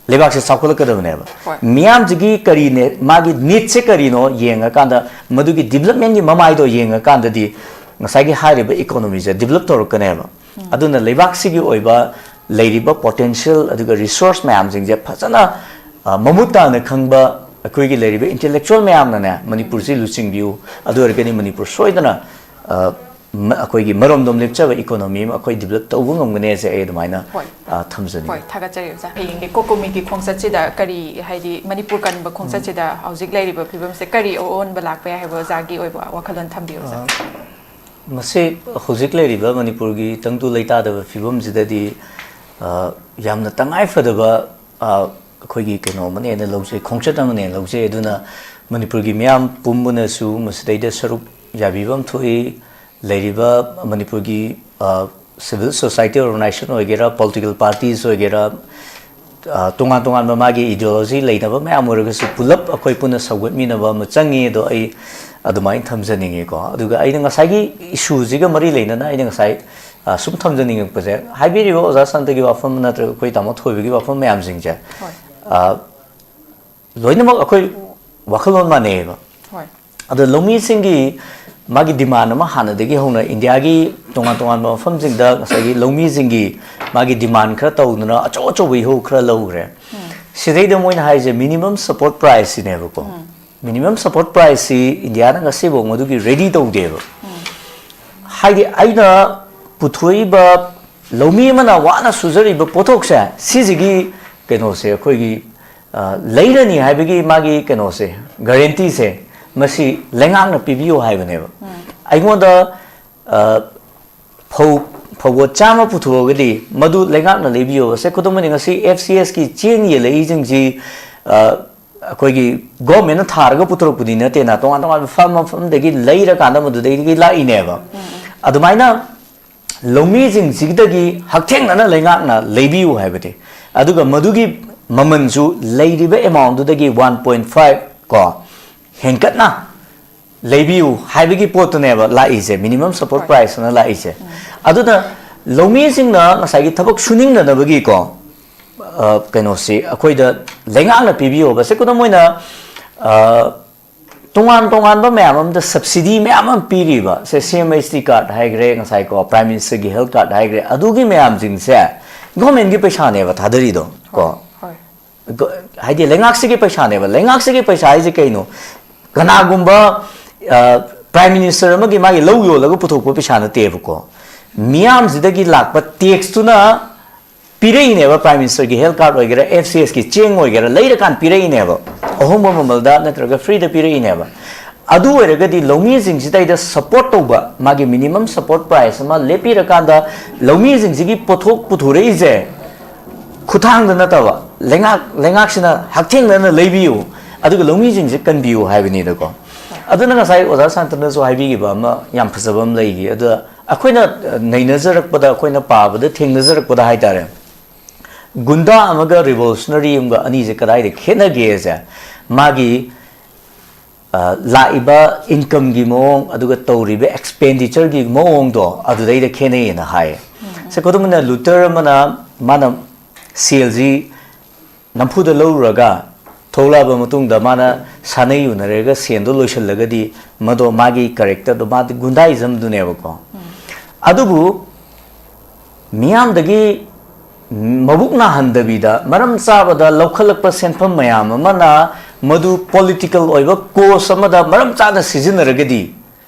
ꯂꯩꯕꯥꯛꯁꯦ ꯆꯥꯎꯈꯠꯂꯛꯀꯗꯕꯅꯦꯕ꯫ ꯍꯣꯏ꯫ ꯃꯤꯌꯥꯝꯁꯤꯒꯤ ꯀꯔꯤꯅꯦ, ꯃꯥꯒꯤ ꯅꯤꯗꯁꯦ ꯀꯔꯤꯅꯣ ꯌꯦꯡꯉꯀꯥꯟꯗ, ꯃꯗꯨꯒꯤ ꯗꯤꯕꯂꯞꯃꯦꯟꯒꯤ ꯃꯃꯥꯏꯗꯣ ꯌꯦꯡꯉꯀꯥꯟꯗꯗꯤ ꯉꯁꯥꯏꯒꯤ ꯍꯥꯏꯔꯤꯕ ꯏꯀꯣꯅꯣꯃꯤꯁꯦ ꯗꯤꯕꯂꯞ ꯇꯧꯔꯛꯀꯅꯦꯕ꯫ ꯑꯗꯨꯅ ꯂꯩꯕꯥꯛꯁꯤꯒꯤ ꯑꯣꯏꯕ ꯂꯩꯔꯤꯕ ꯄꯣꯇꯦꯟꯁꯤꯌꯦꯜ ꯑꯗꯨꯒ ꯔꯤꯁꯣꯔꯁ ꯃꯌꯥꯝꯁꯤꯡꯁꯦ ꯐꯖꯅ, ꯑ, ꯃꯃꯨꯠ ꯇꯥꯅ ꯈꯪꯕ ꯑꯩꯈꯣꯏꯒꯤ ꯂꯩꯔꯤꯕ ꯏꯟꯇꯦꯂꯦꯛꯆꯨꯋꯦꯜ ꯃꯌꯥꯝꯅꯅꯦ ꯃꯅꯤꯄꯨꯔꯁꯤ ꯂꯨꯆꯤꯡꯕꯤꯌꯨ꯫ ꯑꯗꯨ ꯑꯣꯏꯔꯒꯗꯤ ꯃꯅꯤꯄꯨꯔ ꯁꯣꯏꯗꯅ, ꯑ, ꯃ-, ꯑꯩꯈꯣꯏꯒꯤ ꯃꯔꯣꯝꯗꯣꯝ ꯂꯦꯞꯆꯕ ꯏꯀꯣꯅꯣꯃꯤ ꯑꯃ ꯑꯩꯈꯣꯏ ꯗꯤꯕꯂꯞ ꯇꯧꯕ ꯉꯝꯒꯅꯤ ꯍꯥꯏꯁꯦ ꯑꯩ ꯑꯗꯨꯃꯥꯏꯅ, ꯍꯣꯏ꯫ ꯑ, ꯊꯝꯖꯅꯤꯡꯉꯤ꯫ ꯍꯣꯏ, ꯊꯥꯒꯠꯆꯔꯤ ꯑꯣꯖꯥ꯫ ꯍꯌꯦꯡꯒꯤ ꯀꯣꯀꯣꯃꯤꯒꯤ ꯈꯣꯡꯆꯠꯁꯤꯗ ꯀꯔꯤ, ꯍꯥꯏꯗꯤ ꯃꯅꯤꯄꯨꯔ ꯀꯟꯕ ꯈꯣꯡꯆꯠꯁꯤꯗ ꯍꯧꯖꯤꯛ ꯂꯩꯔꯤꯕ ꯐꯤꯕꯝꯁꯦ ꯀꯔꯤ ꯑꯑꯣꯟꯕ ꯂꯥꯛꯄ ꯌꯥꯏ ꯍꯥꯏꯕ ꯑꯣꯖꯥꯒꯤ ꯑꯣꯏꯕ ꯋꯥꯈꯜꯂꯣꯟ ꯊꯝꯕꯤꯌꯨ, ꯑꯣꯖꯥ꯫ ꯑ, ꯃꯁꯤ ꯍꯧꯖꯤꯛ ꯂꯩꯔꯤꯕ ꯃꯅꯤꯄꯨꯔꯒꯤ ꯇꯪꯗꯨ ꯂꯩꯇꯥꯗꯕ ꯐꯤꯕꯝꯁꯤꯗꯗꯤ ꯑ, ꯌꯥꯝꯅ ꯇꯉꯥꯏ ꯐꯗꯕ, ꯑ, ꯑꯩꯈꯣꯏꯒꯤ ꯀꯩꯅꯣ ꯑꯃꯅꯦꯅ ꯂꯧꯖꯩ, ꯈꯣꯡꯆꯠ ꯑꯃꯅꯦꯅ ꯂꯧꯖꯩ꯫ ꯑꯗꯨꯅ ꯃꯅꯤꯄꯨꯔꯒꯤ ꯃꯤꯌꯥꯝ ꯄꯨꯝꯕꯅꯁꯨ ꯃꯁꯤꯗꯩꯗ ꯁꯔꯨꯛ ꯌꯥꯕꯤꯕ ꯑꯃ ꯊꯣꯛꯏ꯫ ꯂꯩꯔꯤꯕ ꯃꯅꯤꯄꯨꯔꯒꯤ, ꯑ, civil society organization ꯑꯣꯏꯒꯦꯔꯥ, political parties ꯑꯣꯏꯒꯦꯔꯥ, ꯑ, ꯇꯣꯉꯥꯟ ꯇꯣꯉꯥꯟꯕ ꯃꯥꯒꯤ ideology ꯂꯩꯅꯕ ꯃꯌꯥꯝ ꯑꯣꯏꯔꯒꯁꯨ ꯄꯨꯂꯞ ꯑꯩꯈꯣꯏ ꯄꯨꯟꯅ ꯁꯧꯒꯠꯃꯤꯟꯅꯕ ꯑꯃ ꯆꯪꯉꯤ꯫ ꯑꯗꯣ ꯑꯩ ꯑꯗꯨꯃꯥꯏꯅ ꯊꯝꯖꯅꯤꯡꯉꯤꯀꯣ꯫ ꯑꯗꯨꯒ ꯑꯩꯅ ꯉꯁꯥꯏꯒꯤ issueꯁꯤꯒ ꯃꯔꯤ ꯂꯩꯅꯅ ꯑꯩꯅ ꯉꯁꯥꯏ, ꯑ, ꯁꯨꯝ ꯊꯝꯖꯅꯤꯡꯉꯛꯄꯁꯦ, ꯍꯥꯏꯕꯤꯔꯤꯕ ꯑꯣꯖꯥ ꯁꯥꯟꯇꯒꯤ ꯋꯥꯐꯝ ꯅꯠꯇ꯭ꯔꯒ ꯑꯩꯈꯣꯏ ꯇꯥꯃꯣ ꯊꯣꯏꯕꯒꯤ ꯋꯥꯐꯝ ꯃꯌꯥꯝꯁꯤꯡꯁꯦ, ꯍꯣꯏ ꯑ, ꯂꯣꯏꯅꯃꯛ ꯑꯩꯈꯣꯏ ꯋꯥꯈꯜꯂꯣꯟ ꯃꯥꯟꯅꯩꯌꯦꯕ꯫ ꯍꯣꯏ ꯑꯗꯣ ꯂꯧꯃꯤꯁꯤꯡꯒꯤ ꯃꯥꯒꯤ demand ꯑꯃ ꯍꯥꯟꯅꯗꯒꯤ ꯍꯧꯅ ꯏꯟꯗꯤꯌꯥꯒꯤ ꯇꯣꯉꯥꯟ ꯇꯣꯉꯥꯟꯕ ꯃꯐꯝꯁꯤꯡꯗ ꯉꯁꯥꯏꯒꯤ ꯂꯧꯃꯤꯁꯤꯡꯒꯤ ꯃꯥꯒꯤ demand ꯈꯔ ꯇꯧꯗꯅ ꯑꯆꯧ ꯑꯆꯧꯕ ꯏꯍꯧ ꯈꯔ ꯂꯧꯈ꯭ꯔꯦ꯫ ꯁꯤꯗꯩꯗ ꯃꯣꯏꯅ ꯍꯥꯏꯁꯦ minimum support priceꯁꯤꯅꯦꯕꯀꯣ꯫ Minimum support priceꯁꯤ ꯏꯟꯗꯤꯌꯥꯅ ꯉꯁꯤꯐꯥꯎ ꯃꯗꯨꯒꯤ ready ꯇꯧꯗꯦꯕ꯫ ꯍꯥꯏꯗꯤ ꯑꯩꯅ ꯄꯨꯊꯣꯛꯏꯕ ꯂꯧꯃꯤ ꯑꯃꯅ ꯋꯥꯅ ꯁꯨꯖꯔꯤꯕ ꯄꯣꯠꯊꯣꯛꯁꯦ, ꯁꯤꯁꯤꯒꯤ ꯀꯩꯅꯣꯁꯦ ꯑꯩꯈꯣꯏꯒꯤ, ꯑ, ꯂꯩꯔꯅꯤ ꯍꯥꯏꯕꯒꯤ ꯃꯥꯒꯤ ꯀꯩꯅꯣꯁꯦ, guaranteeꯁꯦ, ꯃꯁꯤ ꯂꯩꯉꯥꯛꯅ ꯄꯤꯕꯤꯌꯨ ꯍꯥꯏꯕꯅꯦꯕ꯫ ꯑꯩꯉꯣꯟꯗ, ꯑ, ꯐꯧ ꯐꯧꯕꯣꯠ ꯆꯥꯝꯃ ꯄꯨꯊꯣꯛꯑꯒꯗꯤ ꯃꯗꯨ ꯂꯩꯉꯥꯛꯅ ꯂꯩꯕꯤꯌꯣꯕ꯫ ꯁꯦ ꯈꯨꯗꯝ ꯑꯣꯏꯅ ꯉꯁꯤ F C Sꯀꯤ ꯆꯦꯡ ꯌꯦꯜꯂꯛꯏꯁꯤꯡꯁꯤ, ꯑ, ꯑꯩꯈꯣꯏꯒꯤ governmentꯅ ꯊꯥꯔꯒ ꯄꯨꯊꯣꯔꯛꯄꯗꯤ ꯅꯠꯇꯦꯅ, ꯇꯣꯉꯥꯟ ꯇꯣꯉꯥꯟꯕ farm ꯃꯐꯝꯗꯒꯤ ꯂꯩꯔꯀꯥꯟꯗ ꯃꯗꯨꯗꯒꯤ ꯂꯥꯛꯏꯅꯦꯕ꯫ ꯑꯗꯨꯃꯥꯏꯅ ꯂꯧꯃꯤꯁꯤꯡꯁꯤꯗꯒꯤ ꯍꯛꯊꯦꯡꯅꯅ ꯂꯩꯉꯥꯛꯅ ꯂꯩꯕꯤꯌꯨ ꯍꯥꯏꯕꯗꯤ, ꯑꯗꯨꯒ ꯃꯗꯨꯒꯤ ꯃꯃꯜꯁꯨ ꯂꯩꯔꯤꯕ amountꯗꯨꯗꯒꯤ one point five ꯀꯣ ꯍꯦꯟꯀꯠꯅ ꯂꯩꯕꯤꯌꯨ ꯍꯥꯏꯕꯒꯤ ꯄꯣꯠꯇꯨꯅꯦꯕ ꯂꯥꯛꯏꯁꯦ, minimum support ꯍꯣꯏ꯫ Priceꯑꯅ ꯂꯥꯛꯏꯁꯦ꯫ ꯑꯗꯨꯅ ꯂꯧꯃꯤꯁꯤꯡꯅ ꯉꯁꯥꯏꯒꯤ ꯊꯕꯛ ꯁꯨꯅꯤꯡꯅꯅꯕꯒꯤꯀꯣ, ꯑ, ꯀꯩꯅꯣꯁꯤ ꯑꯩꯈꯣꯏꯗ ꯂꯩꯉꯥꯛꯅ ꯄꯤꯕꯤꯌꯣꯕ꯫ ꯁꯦ ꯈꯨꯗꯝ ꯑꯣꯏꯅ, ꯑ, ꯇꯣꯉꯥꯟ ꯇꯣꯉꯥꯟꯕ ꯃꯌꯥꯝ ꯑꯃꯗ subsidy ꯃꯌꯥꯝ ꯑꯃ ꯄꯤꯔꯤꯕ, ꯁꯦ C M H T card ꯍꯥꯏꯈ꯭ꯔꯦ, ꯉꯁꯥꯏꯀꯣ Prime Ministerꯒꯤ health card ꯍꯥꯏꯈ꯭ꯔꯦ, ꯑꯗꯨꯒꯤ ꯃꯌꯥꯝꯁꯤꯡꯁꯦ governmentꯀꯤ ꯄꯩꯁꯥꯅꯦꯕ ꯊꯥꯗꯔꯤꯗꯣ ꯀꯣ꯫ ꯍꯣꯏ ꯒ-, ꯍꯥꯏꯗꯤ ꯂꯩꯉꯥꯛꯁꯤꯒꯤ ꯄꯩꯁꯥꯅꯦꯕ꯫ ꯂꯩꯉꯥꯛꯁꯤꯒꯤ ꯄꯩꯁꯥ ꯍꯥꯏꯁꯦ ꯀꯩꯅꯣ? ꯀꯅꯥꯒꯨꯝꯕ, ꯑ, Prime Minister ꯑꯃꯒꯤ ꯃꯥꯒꯤ ꯂꯧ ꯌꯣꯜꯂꯒ ꯄꯨꯊꯣꯛꯄ ꯄꯩꯁꯥ ꯅꯠꯇꯦꯕꯀꯣ꯫ ꯃꯤꯌꯥꯝꯁꯤꯗꯒꯤ ꯂꯥꯛꯄ taxꯇꯨꯅ ꯄꯤꯔꯛꯏꯅꯦꯕ꯫ Prime Ministerꯒꯤ health card ꯑꯣꯏꯒꯦꯔꯥ, F C Sꯀꯤ ꯆꯦꯡ ꯑꯣꯏꯒꯦꯔꯥ, ꯂꯩꯔꯀꯥꯟ ꯄꯤꯔꯛꯏꯅꯦꯕ꯫ ꯑꯍꯣꯡꯕ ꯃꯃꯜꯗ ꯅꯠꯇ꯭ꯔꯒ freeꯗ ꯄꯤꯔꯛꯏꯅꯦꯕ꯫ ꯑꯗꯨ ꯑꯣꯏꯔꯒꯗꯤ ꯂꯧꯃꯤꯁꯤꯡꯁꯤꯗꯩꯗ ꯁꯞꯄꯣꯔꯠ ꯇꯧꯕ, ꯃꯥꯒꯤ ꯃꯤꯅꯤꯃꯝ ꯁꯞꯄꯣꯔꯠ ꯄ꯭ꯔꯥꯏꯁ ꯑꯃ ꯂꯦꯞꯄꯤꯔꯀꯥꯟꯗ ꯂꯧꯃꯤꯁꯤꯡꯁꯤꯒꯤ ꯄꯣꯠꯊꯣꯛ ꯄꯨꯊꯣꯔꯛꯏꯁꯦ ꯈꯨꯊꯥꯡꯗ ꯅꯠꯇꯕ, ꯂꯩꯉꯥꯛ ꯂꯩꯉꯥꯛꯁꯤꯅ ꯍꯛꯊꯦꯡꯅꯅ ꯂꯩꯕꯤꯌꯨ, ꯑꯗꯨꯒ ꯂꯧꯃꯤꯁꯤꯡꯁꯦ ꯀꯟꯕꯤꯌꯨ ꯍꯥꯏꯕꯅꯤꯗꯀꯣ꯫ ꯑꯗꯨꯅ ꯉꯁꯥꯏ ꯑꯣꯖꯥ ꯁꯥꯟꯇꯅꯁꯨ ꯍꯥꯏꯕꯤꯈꯤꯕ ꯑꯃ ꯌꯥꯝ ꯐꯖꯕ ꯑꯃ ꯂꯩꯈꯤ꯫ ꯑꯗ ꯑꯩꯈꯣꯏꯅ ꯅꯩꯅꯖꯔꯛꯄꯗ, ꯑꯩꯈꯣꯏꯅ ꯄꯥꯕꯗ ꯊꯦꯡꯅꯖꯔꯛꯄꯗ ꯍꯥꯏꯇꯥꯔꯦ, ꯒꯨꯟꯗꯥ ꯑꯃꯒ ꯔꯤꯚꯣꯂꯨꯁꯅꯔꯤ ꯑꯃꯒ ꯑꯅꯤꯁꯦ ꯀꯗꯥꯏꯗ ꯈꯦꯠꯅꯒꯦꯁꯦ, ꯃꯥꯒꯤ ꯑ, ꯂꯥꯛꯏꯕ ꯏꯟꯀꯝꯒꯤ ꯃꯑꯣꯡ, ꯑꯗꯨꯒ ꯇꯧꯔꯤꯕ ꯑꯦꯛꯁꯄꯦꯟꯗꯤꯆꯔꯒꯤ ꯃꯑꯣꯡꯗꯣ, ꯑꯗꯨꯗꯩꯗ ꯈꯦꯠꯅꯩꯌꯦꯅ ꯍꯥꯏ꯫ ꯁꯦ, ꯈꯨꯗꯝ ꯑꯣꯏꯅ, ꯂꯨꯊꯔ ꯑꯃꯅ ꯃꯥꯅ ꯁꯦꯜꯁꯤ ꯅꯝꯐꯨꯗ ꯂꯧꯔꯨꯔꯒ ꯊꯣꯛꯂꯛꯑꯕ ꯃꯇꯨꯡꯗ ꯃꯥꯅ ꯁꯥꯟꯅꯩ ꯌꯨꯅꯔꯒ ꯁꯦꯟꯗꯣ ꯂꯣꯏꯁꯤꯜꯂꯒꯗꯤ, ꯃꯗꯣ ꯃꯥꯒꯤ ꯀꯦꯔꯦꯛꯇꯔꯗꯣ, ꯃꯥꯗꯤ ꯒꯨꯟꯗꯥꯏꯖꯝꯗꯨꯅꯦꯕꯀꯣ꯫ ꯑꯗꯨꯕꯨ ꯃꯤꯌꯥꯝꯗꯒꯤ ꯃꯕꯨꯛ ꯅꯥꯍꯟꯗꯕꯤꯗ ꯃꯔꯝ ꯆꯥꯕꯗ ꯂꯧꯈꯠꯂꯛꯄ ꯁꯦꯟꯐꯝ ꯃꯌꯥꯝ ꯑꯃꯅ ꯃꯗꯨ ꯄꯣꯂꯤꯇꯤꯀꯦꯜ ꯑꯣꯏꯕ ꯀꯣꯁ ꯑꯃꯗ ꯃꯔꯝ ꯆꯥꯅ ꯁꯤꯖꯤꯟꯅꯔꯒꯗꯤ,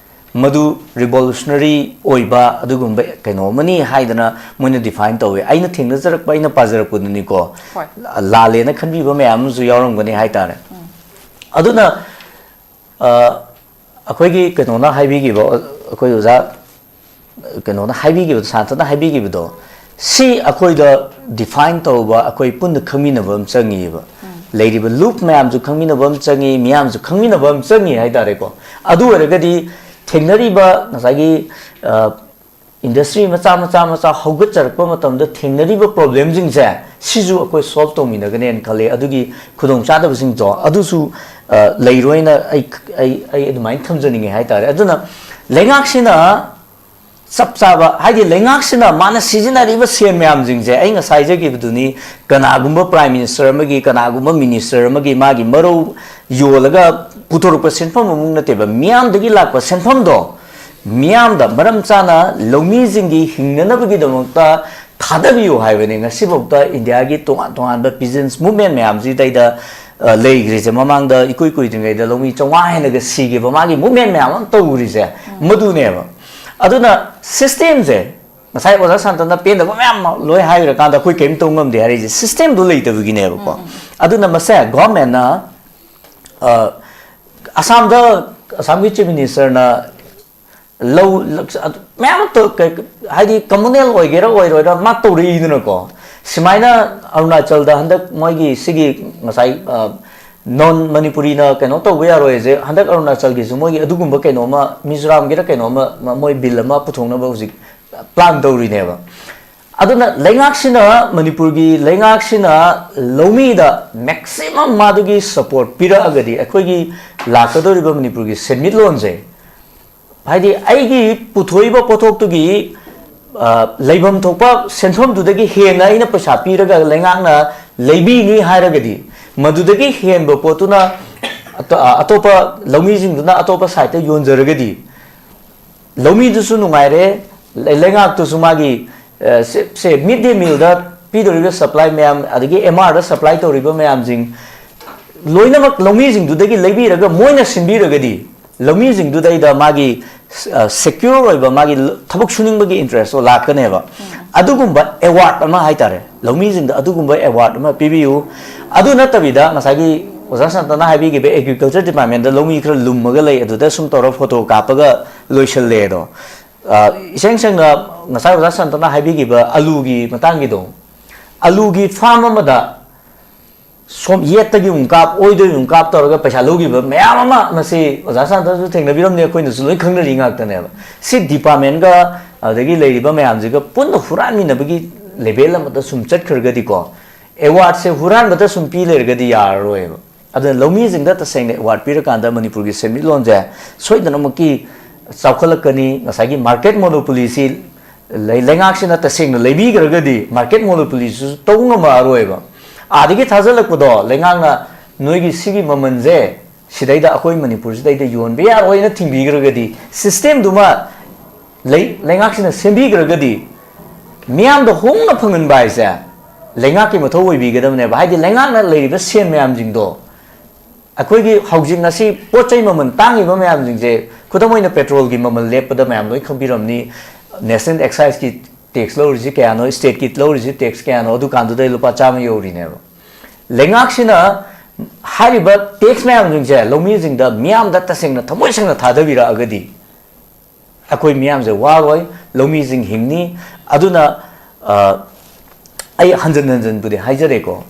ꯃꯗꯨ ꯔꯤꯚꯣꯂꯨꯁꯅꯔꯤ ꯑꯣꯏꯕ ꯑꯗꯨꯒꯨꯝꯕ ꯀꯩꯅꯣ ꯑꯃꯅꯤ ꯍꯥꯏꯗꯅ ꯃꯣꯏꯅ ꯗꯤꯐꯥꯏꯟ ꯇꯧꯋꯤ꯫ ꯑꯩꯅ ꯊꯦꯡꯅꯖꯔꯛꯄ, ꯑꯩꯅ ꯄꯥꯖꯔꯛꯄꯗꯨꯅꯤꯀꯣ꯫ ꯍꯣꯏ꯫ ꯂꯥꯜꯂꯦꯅ ꯈꯟꯕꯤꯕ ꯃꯌꯥꯝ ꯑꯃꯁꯨ ꯌꯥꯎꯔꯝꯒꯅꯤ ꯍꯥꯏꯇꯥꯔꯦ꯫ ꯑꯗꯨꯅ ꯑ, ꯑꯩꯈꯣꯏꯒꯤ ꯀꯩꯅꯣꯅ ꯍꯥꯏꯕꯤꯈꯤꯕ, ꯑꯩꯈꯣꯏ ꯑꯣꯖꯥ ꯀꯩꯅꯣꯅ ꯍꯥꯏꯕꯤꯈꯤꯕꯗꯣ, ꯁꯥꯟꯇꯅ ꯍꯥꯏꯕꯤꯈꯤꯕꯗꯣ, ꯁꯤ ꯑꯩꯈꯣꯏꯗ ꯗꯤꯐꯥꯏꯟ ꯇꯧꯕ, ꯑꯩꯈꯣꯏ ꯄꯨꯟꯅ ꯈꯪꯃꯤꯟꯅꯕ ꯑꯃ ꯆꯪꯉꯤꯕ꯫ ꯂꯩꯔꯤꯕ ꯂꯨꯞ ꯃꯌꯥꯝꯁꯨ ꯈꯪꯃꯤꯟꯅꯕ ꯑꯃ ꯆꯪꯉꯤ, ꯃꯤꯌꯥꯝꯁꯨ ꯈꯪꯃꯤꯟꯅꯕ ꯑꯃ ꯆꯪꯉꯤ ꯍꯥꯏꯇꯥꯔꯦꯀꯣ꯫ ꯑꯗꯨ ꯑꯣꯏꯔꯒꯗꯤ ꯊꯦꯡꯅꯔꯤꯕ ꯉꯁꯥꯏꯒꯤ, ꯑ, ꯏꯟꯗꯁꯇ꯭ꯔꯤ ꯃꯆꯥ ꯃꯆꯥ ꯃꯆꯥ ꯍꯧꯒꯠꯆꯔꯛꯄ ꯃꯇꯝꯗ ꯊꯦꯡꯅꯔꯤꯕ ꯄ꯭ꯔꯣꯕ꯭ꯂꯦꯝꯁꯤꯡꯁꯦ, ꯁꯤꯁꯨ ꯑꯩꯈꯣꯏ ꯁꯣꯜꯕ ꯇꯧꯃꯤꯟꯅꯒꯅꯦꯅ ꯈꯜꯂꯤ꯫ ꯑꯗꯨꯒꯤ ꯈꯨꯗꯣꯡꯆꯥꯗꯕꯁꯤꯡꯗꯣ ꯑꯗꯨꯁꯨ, ꯑ, ꯂꯩꯔꯣꯏꯅ ꯑꯩ, ꯑꯩ, ꯑꯩ ꯑꯗꯨꯃꯥꯏꯅ ꯊꯝꯖꯅꯤꯡꯉꯦ ꯍꯥꯏꯇꯥꯔꯦ꯫ ꯑꯗꯨꯅ ꯂꯩꯉꯥꯛꯁꯤꯅ ꯆꯞ ꯆꯥꯕ, ꯍꯥꯏꯗꯤ ꯂꯩꯉꯥꯛꯁꯤꯅ ꯃꯥꯅ ꯁꯤꯖꯤꯟꯅꯔꯤꯕ ꯁꯦꯟ ꯃꯌꯥꯝꯁꯤꯡꯁꯦ, ꯑꯩ ꯉꯁꯥꯏ ꯍꯥꯏꯖꯈꯤꯕꯗꯨꯅꯤ, ꯀꯅꯥꯒꯨꯝꯕ ꯄ꯭ꯔꯥꯏꯝ ꯃꯤꯅꯤꯁꯇꯔ ꯑꯃꯒꯤ, ꯀꯅꯥꯒꯨꯝꯕ ꯃꯤꯅꯤꯁꯇꯔ ꯑꯃꯒꯤ ꯃꯥꯒꯤ ꯃꯔꯧ ꯌꯣꯜꯂꯒ ꯄꯨꯊꯣꯔꯛꯄ ꯁꯦꯟꯐꯝ ꯑꯃꯨꯛ ꯅꯠꯇꯦꯕ, ꯃꯤꯌꯥꯝꯗꯒꯤ ꯂꯥꯛꯄ ꯁꯦꯟꯐꯝꯗꯣ ꯃꯤꯌꯥꯝꯗ ꯃꯔꯝ ꯆꯥꯅ ꯂꯧꯃꯤꯁꯤꯡꯒꯤ ꯍꯤꯡꯅꯅꯕꯒꯤꯗꯃꯛꯇ ꯊꯥꯗꯕꯤꯌꯨ ꯍꯥꯏꯕꯅꯤ꯫ ꯉꯁꯤꯐꯥꯎꯗ ꯏꯟꯗꯤꯌꯥꯒꯤ ꯇꯣꯉꯥꯟ ꯇꯣꯉꯥꯟꯕ ꯄꯤꯖꯟꯁ ꯃꯨꯞꯃꯦꯟ ꯃꯌꯥꯝꯁꯤꯗꯩꯗ, ꯑ, ꯂꯩꯈ꯭ꯔꯤꯁꯦ, ꯃꯃꯥꯡꯗ ꯏꯀꯨꯏ ꯀꯨꯏꯗ꯭ꯔꯤꯉꯩꯗ ꯂꯧꯃꯤ ꯆꯥꯝꯃꯉꯥ ꯍꯦꯟꯅꯒ ꯁꯤꯈꯤꯕ ꯃꯥꯒꯤ ꯃꯨꯞꯃꯦꯟ ꯃꯌꯥꯝ ꯑꯃ ꯇꯧꯔꯤꯁꯦ ꯃꯗꯨꯅꯦꯕ꯫ ꯑꯗꯨꯅ ꯁꯤꯁꯇꯦꯝꯁꯦ ꯉꯁꯥꯏ ꯑꯣꯖꯥ ꯁꯥꯟꯇꯅ ꯄꯦꯟꯗꯕ ꯃꯌꯥꯝ ꯑꯃ ꯂꯣꯏ ꯍꯥꯏꯈ꯭ꯔꯀꯥꯟꯗ ꯑꯩꯈꯣꯏ ꯀꯔꯤꯝ ꯇꯧ ꯉꯝꯗꯦ ꯍꯥꯏꯔꯤꯁꯦ ꯁꯤꯁꯇꯦꯝꯗꯣ ꯂꯩꯇꯕꯒꯤꯅꯦꯕꯀꯣ꯫ ꯑꯗꯨꯅ ꯃꯁꯦ ꯒꯣꯔꯃꯦꯟꯅ, ꯑ, ꯑꯁꯥꯝꯗ ꯑꯁꯥꯝꯒꯤ ꯆꯤꯐ ꯃꯤꯅꯤꯁꯇꯔꯅ ꯂꯧ ꯃꯌꯥꯝ ꯑꯃ ꯇꯧ-, ꯀꯩ-, ꯍꯥꯏꯗꯤ ꯀꯝꯃꯨꯅꯦꯜ ꯑꯣꯏꯒꯦꯔꯥ ꯑꯣꯏꯔꯣꯏꯔꯥ ꯃꯥ ꯇꯧꯔꯛꯏꯗꯅꯀꯣ꯫ ꯁꯨꯃꯥꯏꯅ ꯑꯔꯨꯅꯥꯆꯜꯗ ꯍꯟꯗꯛ ꯃꯣꯏꯒꯤ ꯁꯤꯒꯤ ꯉꯁꯥꯏ, ꯑ, ꯅꯣꯟ ꯃꯅꯤꯄꯨꯔꯤꯅ ꯀꯩꯅꯣ ꯇꯧꯕ ꯌꯥꯔꯣꯏꯁꯦ, ꯍꯟꯗꯛ ꯑꯔꯨꯅꯥꯆꯜꯒꯤꯁꯨ ꯃꯣꯏꯒꯤ ꯑꯗꯨꯒꯨꯝꯕ ꯀꯩꯅꯣꯝꯃ, ꯃꯤꯖꯣꯔꯥꯝꯒꯤꯔ ꯀꯩꯅꯣꯝꯃ, ꯃ-, ꯃꯣꯏ ꯕꯤꯜ ꯑꯃ ꯄꯨꯊꯣꯛꯅꯕ ꯍꯧꯖꯤꯛ ꯄ꯭ꯂꯥꯟ ꯇꯧꯔꯤꯅꯦꯕ꯫ ꯑꯗꯨꯅ ꯂꯩꯉꯥꯛꯁꯤꯅ, ꯃꯅꯤꯄꯨꯔꯒꯤ ꯂꯩꯉꯥꯛꯁꯤꯅ ꯂꯧꯃꯤꯗ ꯃꯦꯛꯁꯤꯃꯝ ꯃꯥꯗꯨꯒꯤ ꯁꯄꯣꯔꯠ ꯄꯤꯔꯛꯑꯒꯗꯤ ꯑꯩꯈꯣꯏꯒꯤ ꯂꯥꯛꯀꯗꯧꯔꯤꯕ ꯃꯅꯤꯄꯨꯔꯒꯤ ꯁꯦꯟꯃꯤꯠꯂꯣꯟꯁꯦ, ꯍꯥꯏꯗꯤ ꯑꯩꯒꯤ ꯄꯨꯊꯣꯛꯏꯕ ꯄꯣꯠꯊꯣꯛꯇꯨꯒꯤ, ꯑ, ꯂꯩꯐꯝ ꯊꯣꯛꯄ ꯁꯦꯟꯐꯝꯗꯨꯗꯒꯤ ꯍꯦꯟꯅ ꯑꯩꯅ ꯄꯩꯁꯥ ꯄꯤꯔꯒ ꯂꯩꯉꯥꯛꯅ ꯂꯩꯕꯤꯅꯤ ꯍꯥꯏꯔꯒꯗꯤ, ꯃꯗꯨꯗꯒꯤ ꯍꯦꯟꯕ ꯄꯣꯠꯇꯨꯅ ꯑꯇꯣ-, ꯑ, ꯑꯇꯣꯞꯄ ꯂꯧꯃꯤꯁꯤꯡꯗꯨꯅ ꯑꯇꯣꯞꯄ ꯁꯥꯏꯠꯇ ꯌꯣꯟꯖꯔꯒꯗꯤ, ꯂꯧꯃꯤꯗꯨꯁꯨ ꯅꯨꯡꯉꯥꯏꯔꯦ, ꯂꯩ-, ꯂꯩꯉꯥꯛꯇꯨꯁꯨ ꯃꯥꯒꯤ, ꯑ, ꯁꯦ, ꯁꯦ, ꯃꯤꯗ ꯗꯦ ꯃꯤꯜꯗ ꯄꯤꯗꯧꯔꯤꯕ ꯁꯄ꯭ꯂꯥꯏ ꯃꯌꯥꯝ, ꯑꯗꯒꯤ ꯑꯦꯝ ꯑꯥꯔꯗ ꯁꯄ꯭ꯂꯥꯏ ꯇꯧꯔꯤꯕ ꯃꯌꯥꯝꯁꯤꯡ ꯂꯣꯏꯅꯃꯛ ꯂꯧꯃꯤꯁꯤꯡꯗꯨꯗꯒꯤ ꯂꯩꯕꯤꯔꯒ ꯃꯣꯏꯅ ꯁꯤꯟꯕꯤꯔꯒꯗꯤ, ꯂꯧꯃꯤꯁꯤꯡꯗꯨꯗꯩꯗ ꯃꯥꯒꯤ, ꯑ, ꯁꯦꯀ꯭ꯌꯣꯔ ꯑꯣꯏꯕ, ꯃꯥꯒꯤ ꯊꯕꯛ ꯁꯨꯅꯤꯡꯕꯒꯤ ꯏꯟꯇꯔꯦꯁꯇꯣ ꯂꯥꯛꯀꯅꯦꯕ꯫ ꯑꯗꯨꯒꯨꯝꯕ ꯑꯦꯋꯥꯔꯗ ꯑꯃ ꯍꯥꯏꯇꯥꯔꯦ, ꯂꯧꯃꯤꯁꯤꯡꯗ ꯑꯗꯨꯒꯨꯝꯕ ꯑꯦꯋꯥꯔꯗ ꯑꯃ ꯄꯤꯕꯤꯌꯨ꯫ ꯑꯗꯨ ꯅꯠꯇꯕꯤꯗ ꯉꯁꯥꯏꯒꯤ ꯑꯣꯖꯥ ꯁꯅꯥꯇꯅ ꯍꯥꯏꯕꯤꯈꯤꯕ ꯑꯦꯒ꯭ꯔꯤꯀꯜꯆꯔ ꯗꯤꯄꯥꯔꯠꯃꯦꯟꯗ ꯂꯧꯃꯤ ꯈꯔ ꯂꯨꯝꯃꯒ ꯂꯩ, ꯑꯗꯨꯗ ꯁꯨꯝ ꯇꯧꯔ ꯐꯣꯇꯣ ꯀꯥꯞꯄꯒ ꯂꯣꯏꯁꯤꯜꯂꯦ ꯑꯗꯣ꯫ ꯑ, ꯏꯁꯦꯡ ꯁꯦꯡꯅ ꯉꯁꯥꯏ ꯑꯣꯖꯥ ꯁꯅꯥꯇꯅ ꯍꯥꯏꯕꯤꯈꯤꯕ ꯑꯂꯨꯒꯤ ꯃꯇꯥꯡꯒꯤꯗꯣ, ꯑꯂꯨꯒꯤ ꯐꯥꯔꯝ ꯑꯃꯗ ꯁꯣꯝ ꯌꯦꯠꯇꯒꯤ ꯑꯃꯨꯛ ꯀꯥꯞ, ꯑꯣꯏꯗꯒꯤ ꯑꯃꯨꯛ ꯀꯥꯞ ꯇꯧꯔꯒ ꯄꯩꯁꯥ ꯂꯧꯈꯤꯕ ꯃꯌꯥꯝ ꯑꯃ ꯃꯁꯤ ꯑꯣꯖꯥ ꯁꯅꯥꯇꯅꯁꯨ ꯊꯦꯡꯅꯕꯤꯔꯝꯅꯤ, ꯑꯩꯈꯣꯏꯅꯁꯨ ꯂꯣꯏ ꯈꯪꯅꯔꯤ ꯉꯥꯛꯇꯅꯦꯕ꯫ ꯁꯤ ꯗꯤꯄꯥꯔꯠꯃꯦꯟꯒ ꯑꯗꯒꯤ ꯂꯩꯔꯤꯕ ꯃꯌꯥꯝꯁꯤꯒ ꯄꯨꯟꯅ ꯍꯨꯔꯥꯟꯃꯤꯟꯅꯕꯒꯤ ꯂꯦꯚꯦꯜ ꯑꯃꯗ ꯁꯨꯝ ꯆꯠꯈ꯭ꯔꯒꯗꯤꯀꯣ, ꯑꯦꯋꯥꯔꯗꯁꯦ ꯍꯨꯔꯥꯟꯕꯗ ꯁꯨꯝ ꯄꯤ ꯂꯩꯔꯒꯗꯤ ꯌꯥꯔꯔꯣꯏꯕ꯫ ꯑꯗꯨꯅ ꯂꯧꯃꯤꯁꯤꯡꯗ ꯇꯁꯦꯡꯅ ꯑꯦꯋꯥꯔꯗ ꯄꯤꯔꯀꯥꯟꯗ ꯃꯅꯤꯄꯨꯔꯒꯤ ꯁꯦꯟꯃꯤꯠꯂꯣꯟꯁꯦ ꯁꯣꯏꯗꯅꯃꯛꯀꯤ ꯆꯥꯎꯈꯠꯂꯛꯀꯅꯤ꯫ ꯉꯁꯥꯏꯒꯤ ꯃꯥꯔꯀꯦꯠ ꯃꯣꯅꯣꯄꯣꯂꯤꯁꯤ ꯂꯩ-, ꯂꯩꯉꯥꯛꯁꯤꯅ ꯇꯁꯦꯡꯅ ꯂꯩꯕꯤꯈ꯭ꯔꯒꯗꯤ ꯃꯥꯔꯀꯦꯠ ꯃꯣꯅꯣꯄꯣꯂꯤꯁꯤꯁꯨ ꯇꯧꯕ ꯉꯝꯃꯛꯑꯔꯣꯏꯕ꯫ ꯑꯥꯗꯒꯤ ꯊꯥꯖꯤꯜꯂꯛꯄꯗꯣ ꯂꯩꯉꯥꯛꯅ ꯅꯣꯏꯒꯤ ꯁꯤꯒꯤ ꯃꯃꯜꯁꯦ ꯁꯤꯗꯩꯗ ꯑꯩꯈꯣꯏ ꯃꯅꯤꯄꯨꯔꯁꯤꯗꯩꯗ ꯌꯣꯟꯕ ꯌꯥꯔꯣꯏꯅ ꯊꯤꯡꯕꯤꯈ꯭ꯔꯒꯗꯤ, ꯁꯤꯁꯇꯦꯝꯗꯨꯃ ꯂꯩ-, ꯂꯩꯉꯥꯛꯁꯤꯅ ꯁꯦꯝꯕꯤꯈ꯭ꯔꯒꯗꯤ, ꯃꯤꯌꯥꯝꯗ ꯍꯣꯡꯅ ꯐꯪꯍꯟꯕ ꯍꯥꯏꯁꯦ ꯂꯩꯉꯥꯛꯀꯤ ꯃꯊꯧ ꯑꯣꯏꯕꯤꯒꯗꯕꯅꯦꯕ꯫ ꯍꯥꯏꯗꯤ ꯂꯩꯉꯥꯛꯅ ꯂꯩꯔꯤꯕ ꯁꯦꯟ ꯃꯌꯥꯝꯁꯤꯡꯗꯣ, ꯑꯩꯈꯣꯏꯒꯤ ꯍꯧꯖꯤꯛ ꯉꯁꯤ ꯄꯣꯠ ꯆꯩ ꯃꯃꯜ ꯇꯥꯡꯉꯤꯕ ꯃꯌꯥꯝꯁꯤꯡꯁꯦ, ꯈꯨꯗꯝ ꯑꯣꯏꯅ ꯄꯦꯇ꯭ꯔꯣꯜꯒꯤ ꯃꯃꯜ ꯂꯦꯞꯄꯗ ꯃꯌꯥꯝ ꯂꯣꯏ ꯈꯪꯕꯤꯔꯝꯅꯤ, ꯅꯦꯁꯅꯦꯜ ꯑꯦꯛꯁꯥꯏꯁꯀꯤ ꯇꯦꯛꯁ ꯂꯧꯔꯤꯁꯤ ꯀꯌꯥꯅꯣ, ꯁ꯭ꯇꯦꯠꯀꯤ ꯂꯧꯔꯤꯁꯤ ꯇꯦꯛꯁ ꯀꯌꯥꯅꯣ, ꯑꯗꯨꯀꯥꯟꯗꯨꯗ ꯂꯨꯄꯥ ꯆꯥꯝꯃ ꯌꯧꯔꯤꯅꯦꯕ꯫ ꯂꯩꯉꯥꯛꯁꯤꯅ ꯍꯥꯏꯔꯤꯕ ꯇꯦꯛꯁ ꯃꯌꯥꯝꯁꯤꯡꯁꯦ ꯂꯧꯃꯤꯁꯤꯡꯗ, ꯃꯤꯌꯥꯝꯗ ꯇꯁꯦꯡꯅ ꯊꯃꯣꯏ ꯁꯦꯡꯅ ꯊꯥꯗꯕꯤꯔꯛꯑꯒꯗꯤ ꯑꯩꯈꯣꯏ ꯃꯤꯌꯥꯝꯁꯦ ꯋꯥꯔꯣꯏ, ꯂꯧꯃꯤꯁꯤꯡ ꯍꯤꯡꯅꯤ꯫ ꯑꯗꯨꯅ ꯑ, ꯑꯩ ꯍꯟꯖꯤꯟ ꯍꯟꯖꯤꯟꯕꯨꯗꯤ ꯍꯥꯏꯖꯔꯦꯀꯣ,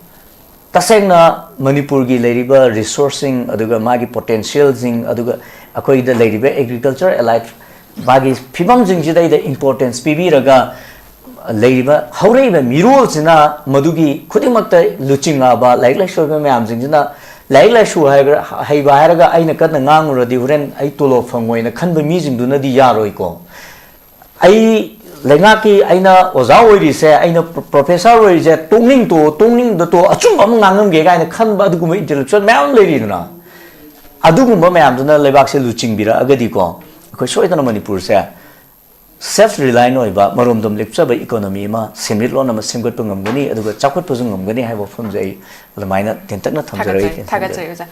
ꯇꯁꯦꯡꯅ ꯃꯅꯤꯄꯨꯔꯒꯤ ꯂꯩꯔꯤꯕ ꯔꯤꯁꯣꯔꯁꯁꯤꯡ, ꯑꯗꯨꯒ ꯃꯥꯒꯤ ꯄꯣꯇꯦꯟꯁꯤꯌꯦꯜꯁꯤꯡ, ꯑꯗꯨꯒ ꯑꯩꯈꯣꯏꯗ ꯂꯩꯔꯤꯕ ꯑꯦꯒ꯭ꯔꯤꯀꯜꯆꯔ ꯑꯦꯂꯥꯏꯠ ꯃꯥꯒꯤ ꯐꯤꯕꯝꯁꯤꯡꯁꯤꯗꯩꯗ ꯏꯝꯄꯣꯔꯇꯦꯟꯁ ꯄꯤꯕꯤꯔꯒ ꯂꯩꯔꯤꯕ ꯍꯧꯔꯛꯏꯕ ꯃꯤꯔꯣꯜꯁꯤꯅ ꯃꯗꯨꯒꯤ ꯈꯨꯗꯤꯡꯃꯛꯇ ꯂꯨꯆꯤꯡꯉꯛꯑꯕ ꯂꯥꯏꯔꯤꯛ ꯂꯥꯏꯁꯨ ꯍꯩꯕ ꯃꯌꯥꯝꯁꯤꯡꯁꯤꯅ, ꯂꯥꯏꯔꯤꯛ ꯂꯥꯏꯁꯨ ꯍꯩꯕ ꯍꯥꯏꯔꯒ ꯑꯩꯅ ꯀꯟꯅ ꯉꯥꯡꯉꯨꯔꯗꯤ ꯍꯣꯔꯦꯟ ꯑꯩ ꯇꯣꯂꯣꯞ ꯐꯪꯉꯣꯏꯅ ꯈꯟꯕ ꯃꯤꯁꯤꯡꯗꯨꯅꯗꯤ ꯌꯥꯔꯣꯏꯀꯣ꯫ ꯑꯩ ꯂꯩꯉꯥꯛꯀꯤ ꯑꯩꯅ ꯑꯣꯖꯥ ꯑꯣꯏꯔꯤꯁꯦ, ꯑꯩꯅ ꯄ꯭ꯔꯣꯐꯦꯁꯔ ꯑꯣꯏꯔꯤꯁꯦ, ꯇꯣꯛꯅꯤꯡ ꯇꯣꯛꯑꯣ, ꯇꯣꯛꯅꯤꯡꯗ ꯇꯣꯛꯑꯣ, ꯑꯆꯨꯝꯕ ꯑꯃ ꯉꯥꯡꯉꯝꯒꯦ ꯀꯥꯏꯅ ꯈꯟꯕ ꯑꯗꯨꯒꯨꯝꯕ ꯏꯟꯇꯦꯂꯦꯛꯆꯨꯋꯦꯜ ꯃꯌꯥꯝ ꯑꯃ ꯂꯩꯔꯤꯗꯅ, ꯑꯗꯨꯒꯨꯝꯕ ꯃꯌꯥꯝꯗꯨꯅ ꯂꯩꯕꯥꯛꯁꯦ ꯂꯨꯆꯤꯡꯕꯤꯔꯛꯑꯒꯗꯤꯀꯣ, ꯑꯩꯈꯣꯏ ꯁꯣꯏꯗꯅ ꯃꯅꯤꯄꯨꯔꯁꯦ ꯁꯦꯜꯐ ꯔꯤꯂꯥꯏꯟ ꯑꯣꯏꯕ, ꯃꯔꯣꯝꯗꯣꯝ ꯂꯦꯞꯆꯕ ꯏꯀꯣꯅꯣꯃꯤ ꯑꯃ, ꯁꯦꯟꯃꯤꯠꯂꯣꯟ ꯑꯃ ꯁꯦꯝꯒꯠꯄ ꯉꯝꯒꯅꯤ, ꯑꯗꯨꯒ ꯆꯥꯎꯈꯠꯄꯁꯨ ꯉꯝꯒꯅꯤ ꯍꯥꯏꯕ ꯋꯥꯐꯝꯁꯦ ꯑꯩ ꯑꯗꯨꯃꯥꯏꯅ ꯇꯦꯟꯇꯛꯅ ꯊꯝꯖꯔꯒꯦ꯫ ꯊꯥꯒꯠꯆꯔꯤ, ꯊꯥꯒꯠꯆꯔꯤ ꯑꯣꯖꯥ꯫